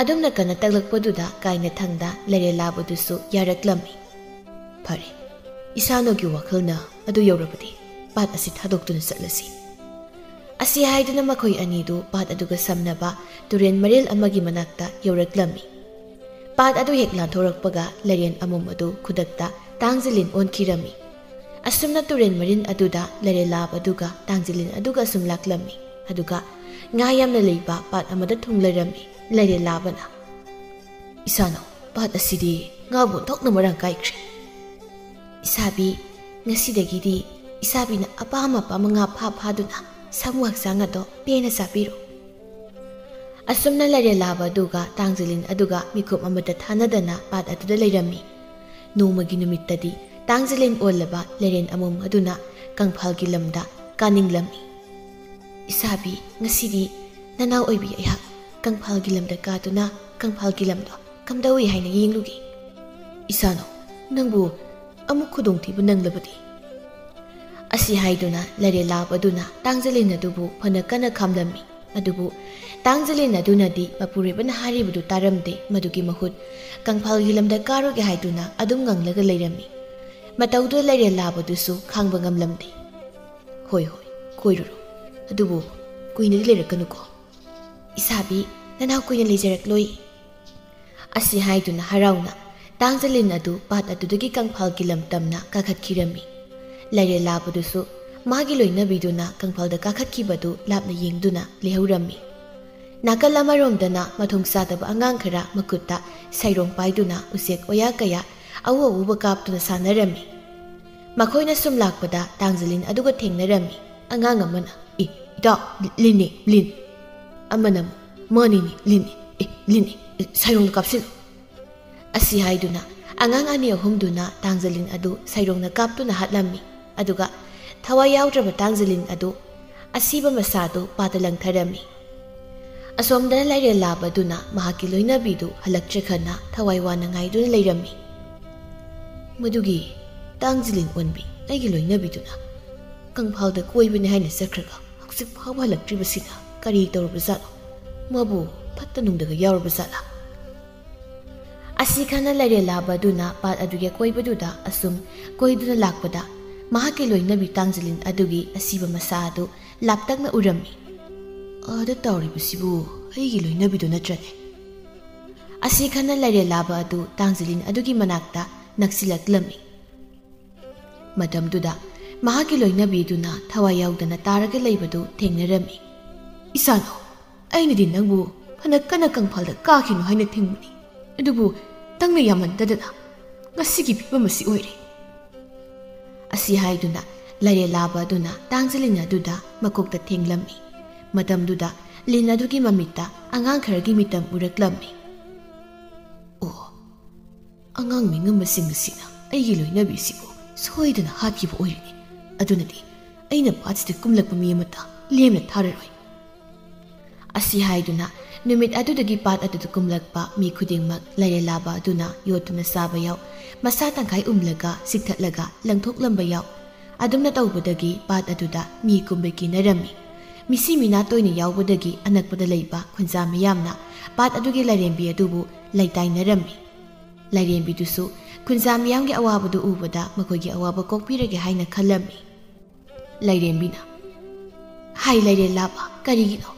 ꯑꯗꯨꯝꯅ ꯀꯟꯅ ꯇꯛꯂꯛꯄꯗꯨꯗ ꯀꯥꯏꯅꯊꯪꯗ ꯂꯥꯏꯔꯦꯟ ꯂꯥꯕꯗꯨꯁꯨ ꯌꯥꯔꯛꯂꯝꯃꯤ꯫ "ꯐꯔꯦ, ꯏꯁꯥꯅꯣꯒꯤ ꯋꯥꯈꯜꯅ ꯑꯗꯨ ꯌꯧꯔꯕꯗꯤ ꯄꯥꯠ ꯑꯁꯤ ꯊꯥꯗꯣꯛꯇꯨꯅ ꯆꯠꯂꯁꯤ꯫" ꯑꯁꯤ ꯍꯥꯏꯗꯨꯅ ꯃꯈꯣꯏ ꯑꯅꯤꯗꯨ ꯄꯥꯠ ꯑꯗꯨꯒ ꯁꯝꯅꯕ ꯇꯨꯔꯦꯟ ꯃꯔꯦꯜ ꯑꯃꯒꯤ ꯃꯅꯥꯛꯇ ꯌꯧꯔꯛꯂꯝꯃꯤ꯫ ꯄꯥꯠ ꯑꯗꯨ ꯍꯦꯛ ꯂꯥꯟꯊꯣꯔꯛꯄꯒ ꯂꯥꯏꯔꯦꯟ ꯑꯃꯣꯝ ꯑꯗꯨ ꯈꯨꯗꯛꯇ ꯇꯥꯡꯖꯂꯦꯟ ꯑꯣꯟꯈꯤꯔꯝꯃꯤ꯫ ꯑꯁꯨꯝꯅ ꯇꯨꯔꯦꯟ ꯃꯔꯤꯟ ꯑꯗꯨꯗ ꯂꯥꯏꯔꯦꯟ ꯂꯥꯕ ꯑꯗꯨꯒ ꯇꯥꯡꯖꯂꯦꯟ ꯑꯗꯨꯒ ꯑꯁꯨꯝ ꯂꯥꯛꯂꯝꯃꯤ꯫ ꯑꯗꯨꯒ ꯉꯥ ꯌꯥꯝꯅ ꯂꯩꯕ ꯄꯥꯠ ꯑꯃꯗ ꯊꯨꯡꯂꯔꯝꯃꯤ꯫ ꯂꯥꯏꯔꯦꯟ ꯂꯥꯕꯅ, "ꯏꯁꯥꯅꯣ, ꯄꯥꯠ ꯑꯁꯤꯗꯤ ꯉꯥꯕꯨ ꯑꯣꯟꯊꯣꯛꯅ ꯃꯔꯥꯡ ꯀꯥꯏꯈ꯭ꯔꯦ꯫ ꯏꯁꯥꯕꯤ, ꯉꯁꯤꯗꯒꯤꯗꯤ ꯏꯁꯥꯕꯤꯅ ꯑꯄꯥꯝ ꯑꯄꯥꯝꯕ ꯉꯥ ꯐꯥ ꯐꯥꯗꯨꯅ ꯁꯥꯃꯨ ꯍꯛꯆꯥꯡ ꯑꯗꯣ ꯄꯦꯟꯅ ꯆꯥꯕꯤꯔꯣ꯫ ꯑꯁꯨꯝꯅ ꯂꯥꯏꯔꯦꯜ ꯂꯥꯕ ꯑꯗꯨꯒ ꯇꯥꯡꯖꯂꯤꯟ ꯑꯗꯨꯒ ꯃꯤꯀꯨꯞ ꯑꯃꯠꯇ ꯊꯥꯅꯗꯅ ꯄꯥꯠ ꯑꯗꯨꯗ ꯂꯩꯔꯝꯃꯤ꯫ ꯅꯣꯡꯃꯒꯤ ꯅꯨꯃꯤꯠꯇꯗꯤ ꯇꯥꯡꯖꯂꯤꯟ ꯑꯣꯜꯂꯕ ꯂꯩꯔꯦꯟ ꯑꯃꯣꯝ ꯑꯗꯨꯅ ꯀꯪꯐꯥꯜꯒꯤ ꯂꯝꯗ ꯀꯥꯅꯤꯡꯂꯝꯃꯤ꯫ "ꯏꯁꯥꯕꯤ, ꯉꯁꯤꯗꯤ ꯅꯅꯥꯎ ꯑꯣꯏꯕꯤ ꯑꯩꯍꯥꯛ ꯀꯪꯐꯥꯜꯒꯤ ꯂꯝꯗ ꯀꯥꯗꯨꯅ ꯀꯪꯐꯥꯜꯒꯤ ꯂꯝꯗꯣ ꯀꯝꯗꯧꯏ ꯍꯥꯏꯅ ꯌꯦꯡꯂꯨꯒꯦ꯫" "ꯏꯁꯥꯅꯣ, ꯅꯪꯕꯨ ꯑꯃꯨꯛ ꯈꯨꯗꯣꯡꯊꯤꯕ ꯅꯪꯂꯕꯗꯤ?" ꯑꯁꯤ ꯍꯥꯏꯗꯨꯅ ꯂꯥꯏꯔꯦꯜ ꯂꯥꯕ ꯑꯗꯨꯅ ꯇꯥꯡꯖꯂꯤꯟ ꯑꯗꯨꯕꯨ ꯐꯅ ꯀꯟꯅ ꯈꯥꯝꯂꯝꯃꯤ꯫ ꯑꯗꯨꯕꯨ ꯇꯥꯡꯖꯂꯤꯟ ꯑꯗꯨꯅꯗꯤ ꯃꯄꯨꯔꯣꯏꯕꯅ ꯍꯥꯏꯔꯤꯕꯗꯨ ꯇꯥꯔꯝꯗꯦ꯫ ꯃꯗꯨꯒꯤ ꯃꯍꯨꯠ ꯀꯪꯐꯥꯜꯒꯤ ꯂꯝꯗ ꯀꯥꯔꯨꯒꯦ ꯍꯥꯏꯗꯨꯅ ꯑꯗꯨꯝ ꯉꯪꯂꯒ ꯂꯩꯔꯝꯃꯤ꯫ ꯃꯇꯧꯗꯨꯗ ꯂꯥꯏꯔꯦꯜ ꯂꯥꯕꯗꯨꯁꯨ ꯈꯥꯡꯕ ꯉꯝꯂꯝꯗꯦ꯫ "ꯍꯣꯏ, ꯍꯣꯏ, ꯀꯣꯏꯔꯨꯔꯣ꯫ ꯑꯗꯨꯕꯨ ꯀꯨꯏꯅꯗꯤ ꯂꯩꯔꯛꯀꯅꯨꯀꯣ꯫" "ꯏꯁꯥꯕꯤ, ꯅꯅꯥꯎ ꯀꯨꯏꯅ ꯂꯩꯖꯔꯛꯂꯣꯏ꯫" ꯑꯁꯤ ꯍꯥꯏꯗꯨꯅ ꯍꯔꯥꯎꯅ ꯇꯥꯡꯖꯂꯤꯟ ꯑꯗꯨ ꯄꯥꯠ ꯑꯗꯨꯗꯒꯤ ꯀꯪꯐꯥꯜꯒꯤ ꯂꯝ ꯇꯝꯅ ꯀꯥꯈꯠꯈꯤꯔꯝꯃꯤ꯫ ꯂꯥꯏꯔꯦꯜ ꯂꯥꯕꯗꯨꯁꯨ ꯃꯥꯒꯤ ꯂꯣꯏꯅꯕꯤꯗꯨꯅ ꯀꯪꯐꯥꯜꯗ ꯀꯥꯈꯠꯈꯤꯕꯗꯨ ꯂꯥꯞꯅ ꯌꯦꯡꯗꯨꯅ ꯂꯩꯍꯧꯔꯝꯃꯤ꯫ ꯅꯥꯀꯜ ꯑꯃꯔꯣꯝꯗꯅ ꯃꯊꯣꯡ ꯆꯥꯗꯕ ꯑꯉꯥꯡ ꯈꯔ ꯃꯈꯨꯠꯇ ꯁꯩꯔꯣꯡ ꯄꯥꯏꯗꯨꯅ ꯎꯆꯦꯛ ꯑꯣꯌꯥ ꯀꯌꯥ ꯑꯎ ꯑꯎꯕ ꯀꯥꯞꯇꯨꯅ ꯁꯥꯟꯅꯔꯝꯃꯤ꯫ ꯃꯈꯣꯏꯅ ꯁꯨꯝ ꯂꯥꯛꯄꯗ ꯇꯥꯡꯖꯂꯤꯟ ꯑꯗꯨꯒ ꯊꯦꯡꯅꯔꯝꯃꯤ꯫ ꯑꯉꯥꯡ ꯑꯃꯅ, "ꯑꯦ, ꯏꯇꯥꯎ, ꯂꯤꯟꯅꯦ, ꯂꯤꯟ꯫" ꯑꯃꯅ ꯑꯃꯨꯛ, "ꯃꯥꯅꯤꯅꯦ, ꯂꯤꯟꯅꯦ꯫ ꯑꯦ, ꯂꯤꯟꯅꯦ꯫ ꯁꯥꯏꯔꯣꯡꯗ ꯀꯥꯞꯁꯤꯜꯂꯨ꯫" ꯑꯁꯤ ꯍꯥꯏꯗꯨꯅ ꯑꯉꯥꯡ ꯑꯅꯤ ꯑꯍꯨꯝꯗꯨꯅ ꯇꯥꯡꯖꯂꯤꯟ ꯑꯗꯨ ꯁꯥꯏꯔꯣꯡꯅ ꯀꯥꯞꯇꯨꯅ ꯍꯥꯠꯂꯝꯃꯤ꯫ ꯑꯗꯨꯒ ꯊꯋꯥꯏ ꯌꯥꯎꯗ꯭ꯔꯕ ꯇꯥꯡꯖꯂꯤꯟ ꯑꯗꯨ ꯑꯁꯤꯕ ꯃꯁꯥꯗꯨ ꯄꯥꯠꯇ ꯂꯪꯊꯔꯝꯃꯤ꯫ ꯑꯁꯣꯝꯗꯅ ꯂꯥꯏꯔꯦꯜ ꯂꯥꯕꯗꯨꯅ ꯃꯍꯥꯛꯀꯤ ꯂꯣꯏꯅꯕꯤꯗꯨ ꯍꯜꯂꯛꯇ꯭ꯔꯦ ꯈꯟꯅ ꯊꯋꯥꯏ ꯋꯥꯅ ꯉꯥꯏꯗꯨꯅ ꯂꯩꯔꯝꯃꯤ꯫ "ꯃꯗꯨꯒꯤ ꯇꯥꯡꯖꯂꯤꯟ ꯑꯣꯟꯕꯤ ꯑꯩꯒꯤ ꯂꯣꯏꯅꯕꯤꯗꯨꯅ ꯀꯪꯐꯥꯜꯗ ꯀꯣꯏꯕꯅꯤ ꯍꯥꯏꯅ ꯆꯠꯈ꯭ꯔꯒ ꯍꯧꯖꯤꯛ ꯐꯥꯎꯕ ꯍꯜꯂꯛꯇ꯭ꯔꯤꯕꯁꯤꯅ ꯀꯔꯤ ꯇꯧꯔꯕꯖꯥꯠꯅꯣ? ꯃꯥꯕꯨ ꯐꯠꯇ ꯅꯨꯡꯗꯒ ꯌꯥꯎꯔꯕꯖꯥꯠꯂꯥ?" ꯑꯁꯤ ꯈꯟꯅ ꯂꯥꯏꯔꯦꯜ ꯂꯥꯕ ꯑꯗꯨꯅ ꯄꯥꯠ ꯑꯗꯨꯒꯤ ꯑꯀꯣꯏꯕꯗꯨꯗ ꯑꯁꯨꯝ ꯀꯣꯏꯗꯨꯅ ꯂꯥꯛꯄꯗ ꯃꯍꯥꯛꯀꯤ ꯂꯣꯏꯅꯕꯤ ꯇꯥꯡꯖꯂꯤꯟ ꯑꯗꯨꯒꯤ ꯑꯁꯤꯕ ꯃꯁꯥ ꯑꯗꯨ ꯂꯥꯞꯇꯛꯅ ꯎꯔꯝꯃꯤ꯫ "ꯑꯥꯗ ꯇꯥꯎꯔꯤꯕꯁꯤꯕꯨ ꯑꯩꯒꯤ ꯂꯣꯏꯅꯕꯤꯗꯨ ꯅꯠꯇ꯭ꯔꯅꯦ?" ꯑꯁꯤ ꯈꯟꯅ ꯂꯥꯏꯔꯦꯜ ꯂꯥꯕ ꯑꯗꯨ ꯇꯥꯡꯖꯂꯤꯟ ꯑꯗꯨꯒꯤ ꯃꯅꯥꯛꯇ ꯅꯛꯁꯤꯜꯂꯛꯂꯝꯃꯤ꯫ ꯃꯇꯝꯗꯨꯗ ꯃꯍꯥꯛꯀꯤ ꯂꯣꯏꯅꯕꯤꯗꯨꯅ ꯊꯋꯥꯏ ꯌꯥꯎꯗꯅ ꯇꯥꯔꯒ ꯂꯩꯕꯗꯨ ꯊꯦꯡꯅꯔꯝꯃꯤ꯫ "ꯏꯁꯥꯅꯣ, ꯑꯩꯅꯗꯤ ꯅꯪꯕꯨ ꯐꯅ ꯀꯟꯅ ꯀꯪꯐꯥꯜꯗ ꯀꯥꯈꯤꯅꯨ ꯍꯥꯏꯅ ꯊꯤꯡꯕꯅꯤ, ꯑꯗꯨꯕꯨ ꯅꯪꯅ ꯌꯥꯝꯃꯟꯗꯗꯅ ꯉꯁꯤꯒꯤ ꯐꯤꯕꯝ ꯑꯁꯤ ꯑꯣꯏꯔꯦ꯫ ꯑꯁꯤ ꯍꯥꯏꯗꯨꯅ ꯂꯥꯏꯔꯦꯜ ꯂꯥꯕ ꯑꯗꯨꯅ ꯇꯥꯡꯖꯂꯤꯟ ꯑꯗꯨꯗ ꯃꯀꯣꯛꯇ ꯊꯦꯡꯂꯝꯃꯤ꯫ ꯃꯇꯝꯗꯨꯗ ꯂꯤꯟ ꯑꯗꯨꯒꯤ ꯃꯃꯤꯠꯇ ꯑꯉꯥꯡ ꯈꯔꯒꯤ ꯃꯤꯇꯝ ꯎꯔꯛꯂꯝꯃꯤ꯫ "ꯑꯣ, ꯑꯉꯥꯡ ꯃꯤꯉꯝꯕꯁꯤꯡ ꯑꯁꯤꯅ ꯑꯩꯒꯤ ꯂꯣꯏꯅꯕꯤꯁꯤꯕꯨ ꯁꯣꯏꯗꯅ ꯍꯥꯠꯈꯤꯕ ꯑꯣꯏꯔꯅꯤ꯫ ꯑꯗꯨꯅꯗꯤ ꯑꯩꯅ ꯄꯥꯠꯁꯤꯗ ꯀꯨꯝꯂꯛꯄ ꯃꯤ ꯑꯃꯠꯇ ꯂꯦꯝꯅ ꯊꯥꯔꯔꯣꯏ꯫" ꯑꯁꯤ ꯍꯥꯏꯗꯨꯅ ꯅꯨꯃꯤꯠ ꯑꯗꯨꯗꯒꯤ ꯄꯥꯠ ꯑꯗꯨꯗ ꯀꯨꯝꯂꯛꯄ ꯃꯤ ꯈꯨꯗꯤꯡꯃꯛ ꯂꯥꯏꯔꯦꯜ ꯂꯥꯕ ꯑꯗꯨꯅ ꯌꯣꯠꯇꯨꯅ ꯆꯥꯕ ꯌꯥꯎ, ꯃꯁꯥ ꯇꯪꯈꯥꯏ ꯎꯝꯂꯒ ꯆꯤꯛꯊꯠꯂꯒ ꯂꯪꯊꯣꯛꯂꯝꯕ ꯌꯥꯎ꯫ ꯑꯗꯨꯝꯅ ꯇꯧꯕꯗꯒꯤ ꯄꯥꯠ ꯑꯗꯨꯗ ꯃꯤ ꯀꯨꯝꯕ ꯀꯤꯅꯔꯝꯃꯤ꯫ ꯃꯤꯁꯤ ꯃꯤꯅꯥ ꯇꯣꯏꯅ ꯌꯥꯎꯕꯗꯒꯤ ꯑꯅꯛꯄꯗ ꯂꯩꯕ ꯈꯨꯟꯖꯥ ꯃꯤꯌꯥꯝꯅ ꯄꯥꯠ ꯑꯗꯨꯒꯤ ꯂꯥꯏꯔꯦꯝꯕꯤ ꯑꯗꯨꯕꯨ ꯂꯩꯇꯥꯏꯅꯔꯝꯃꯤ꯫ ꯂꯥꯏꯔꯦꯝꯕꯤꯗꯨꯁꯨ ꯈꯨꯟꯖꯥ ꯃꯤꯌꯥꯝꯒꯤ ꯑꯋꯥꯕꯗꯨ ꯎꯕꯗ ꯃꯈꯣꯏꯒꯤ ꯑꯋꯥꯕ ꯀꯣꯛꯄꯤꯔꯒꯦ ꯍꯥꯏꯅ ꯈꯜꯂꯝꯃꯤ꯫ ꯂꯥꯏꯔꯦꯝꯕꯤꯅ, "ꯍꯥꯏ ꯂꯥꯏꯔꯦꯜ ꯂꯥꯕ, ꯀꯔꯤꯒꯤꯅꯣ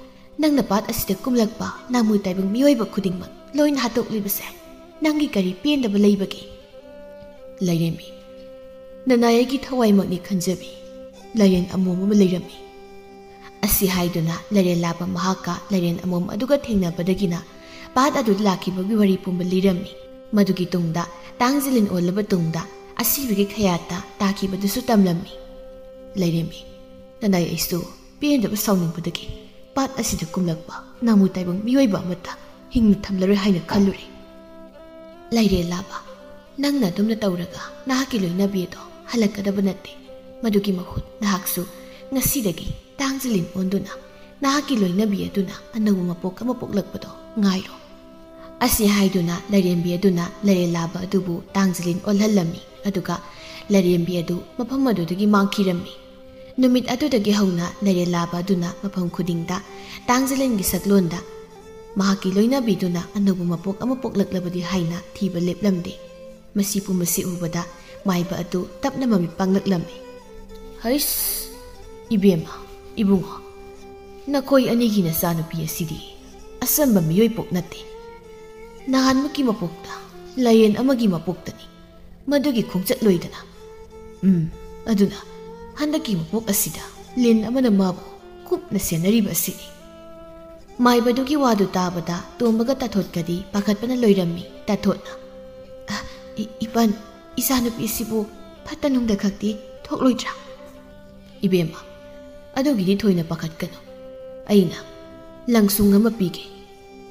ꯅꯪꯅ ꯄꯥꯠ ꯑꯁꯤꯗ ꯀꯨꯝꯂꯛꯄ ꯅꯥꯃꯨ ꯇꯥꯏꯕꯪ ꯃꯤꯑꯣꯏꯕ ꯈꯨꯗꯤꯡꯃꯛ ꯂꯣꯏꯅ ꯍꯥꯠꯇꯣꯛꯂꯤꯕꯁꯦ? ꯅꯪꯒꯤ ꯀꯔꯤ ꯄꯦꯟꯗꯕ ꯂꯩꯕꯒꯦ?" ꯂꯥꯏꯔꯦꯝꯕꯤ, "ꯅꯅꯥꯏ ꯑꯩꯒꯤ ꯊꯋꯥꯏꯃꯛꯅꯤ ꯈꯟꯖꯕꯤ꯫ ꯂꯥꯏꯔꯦꯟ ꯑꯃꯣꯝ ꯑꯃ ꯂꯩꯔꯝꯃꯤ꯫" ꯑꯁꯤ ꯍꯥꯏꯗꯨꯅ ꯂꯥꯏꯔꯦꯜ ꯂꯥꯕ ꯃꯍꯥꯛꯀ ꯂꯥꯏꯔꯦꯟ ꯑꯃꯣꯝ ꯑꯗꯨꯒ ꯊꯦꯡꯅꯕꯗꯒꯤꯅ ꯄꯥꯠ ꯑꯗꯨꯗ ꯂꯥꯛꯈꯤꯕꯒꯤ ꯋꯥꯔꯤ ꯄꯨꯝꯕ ꯂꯤꯔꯝꯃꯤ꯫ ꯃꯗꯨꯒꯤ ꯇꯨꯡꯗ ꯇꯥꯡꯖꯂꯤꯟ ꯑꯣꯜꯂꯕ ꯇꯨꯡꯗ ꯑꯁꯤꯕꯒꯤ ꯈꯌꯥꯠꯇ ꯇꯥꯈꯤꯕꯗꯨꯁꯨ ꯇꯝꯂꯝꯃꯤ꯫ ꯂꯥꯏꯔꯦꯝꯕꯤ, "ꯅꯅꯥꯏ ꯑꯩꯁꯨ ꯄꯦꯟꯗꯕ ꯁꯥꯎꯅꯤꯡꯕꯗꯒꯤ ꯄꯥꯠ ꯑꯁꯤꯗ ꯀꯨꯝꯂꯛꯄ ꯅꯥꯃꯨ ꯇꯥꯏꯕꯪ ꯃꯤꯑꯣꯏꯕ ꯑꯃꯠꯇ ꯍꯤꯡꯅ ꯊꯝꯂꯔꯣꯏ ꯍꯥꯏꯅ ꯈꯜꯂꯨꯔꯦ꯫" ꯂꯥꯏꯔꯦꯜ ꯂꯥꯕ, "ꯅꯪꯅ ꯑꯗꯨꯝꯅ ꯇꯧꯔꯒ ꯅꯍꯥꯛꯀꯤ ꯂꯣꯏꯅꯕꯤ ꯑꯗꯣ ꯍꯜꯂꯛꯀꯗꯕ ꯅꯠꯇꯦ꯫ ꯃꯗꯨꯒꯤ ꯃꯍꯨꯠ ꯅꯍꯥꯛꯁꯨ ꯉꯁꯤꯗꯒꯤ ꯇꯥꯡꯖꯂꯤꯟ ꯑꯣꯟꯗꯨꯅ ꯅꯍꯥꯛꯀꯤ ꯂꯣꯏꯅꯕꯤ ꯑꯗꯨꯅ ꯑꯅꯧꯕ ꯃꯄꯣꯛ ꯑꯃ ꯄꯣꯛꯂꯛꯄꯗꯣ ꯉꯥꯏꯔꯣ꯫" ꯑꯁꯤ ꯍꯥꯏꯗꯨꯅ ꯂꯥꯏꯔꯦꯝꯕꯤ ꯑꯗꯨꯅ ꯂꯥꯏꯔꯦꯜ ꯂꯥꯕ ꯑꯗꯨꯕꯨ ꯇꯥꯡꯖꯂꯤꯟ ꯑꯣꯜꯍꯜꯂꯝꯃꯤ꯫ ꯑꯗꯨꯒ ꯂꯥꯏꯔꯦꯝꯕꯤ ꯑꯗꯨ ꯃꯐꯝ ꯑꯗꯨꯗꯒꯤ ꯃꯥꯡꯈꯤꯔꯝꯃꯤ꯫ ꯅꯨꯃꯤꯠ ꯑꯗꯨꯗꯒꯤ ꯍꯧꯅ ꯂꯥꯏꯔꯦꯜ ꯂꯥꯕ ꯑꯗꯨꯅ ꯃꯐꯝ ꯈꯨꯗꯤꯡꯗ ꯇꯥꯡꯖꯂꯤꯟꯒꯤ ꯁꯛꯂꯣꯟꯗ ꯃꯍꯥꯛꯀꯤ ꯂꯣꯏꯅꯕꯤꯗꯨꯅ ꯑꯅꯧꯕ ꯃꯄꯣꯛ ꯑꯃ ꯄꯣꯛꯂꯛꯂꯕꯗꯤ ꯍꯥꯏꯅ ꯊꯤꯕ ꯂꯦꯞꯂꯝꯗꯦ꯫ ꯃꯁꯤ ꯄꯨꯝꯕꯁꯤ ꯎꯕꯗ ꯃꯥꯏꯕ ꯑꯗꯨ ꯇꯞꯅ ꯃꯃꯤꯠ ꯄꯥꯡꯂꯛꯂꯝꯃꯤ꯫ "ꯍꯩꯁ, ꯏꯕꯦꯝꯃ, ꯏꯕꯨꯡꯉꯣ, ꯅꯈꯣꯏ ꯑꯅꯤꯒꯤ ꯅꯆꯥꯅꯨꯄꯤ ꯑꯁꯤꯗꯤ ꯑꯆꯝꯕ ꯃꯤꯑꯣꯏ ꯄꯣꯛ ꯅꯠꯇꯦ꯫ ꯅꯍꯥꯟꯃꯨꯛꯀꯤ ꯃꯄꯣꯛꯇ ꯂꯥꯏꯔꯦꯟ ꯑꯃꯒꯤ ꯃꯄꯣꯛꯇꯅꯤ꯫ ꯃꯗꯨꯒꯤ ꯈꯣꯡꯆꯠ ꯂꯣꯏꯗꯅ꯫ ꯎꯝ, ꯑꯗꯨꯅ ꯍꯟꯗꯛꯀꯤ ꯃꯄꯣꯛ ꯑꯁꯤꯗ ꯂꯤꯟ ꯑꯃꯅ ꯃꯥꯕꯨ ꯀꯨꯞꯅ ꯁꯦꯟꯅꯔꯤꯕ ꯑꯁꯤꯅꯤ꯫" ꯃꯥꯏꯕꯗꯨꯒꯤ ꯋꯥꯗꯨ ꯇꯥꯕꯗ ꯇꯣꯝꯕꯒ ꯇꯥꯊꯣꯠꯀꯗꯤ ꯄꯥꯈꯠꯄꯅ ꯂꯣꯏꯔꯝꯃꯤ꯫ ꯇꯥꯊꯣꯠꯅ, "ꯏ-, ꯏꯄꯟ, ꯏꯆꯥꯅꯨꯄꯤꯁꯤꯕꯨ ꯐꯠꯇ ꯅꯨꯡꯗ ꯈꯛꯇꯤ ꯊꯣꯛꯂꯣꯏꯗ꯭ꯔꯥ?" "ꯏꯕꯦꯝꯃ, ꯑꯗꯨꯒꯤꯗꯤ ꯊꯣꯏꯅ ꯄꯥꯈꯠꯀꯅꯨ꯫ ꯑꯩꯅ ꯂꯪꯁꯨꯡ ꯑꯃ ꯄꯤꯒꯦ꯫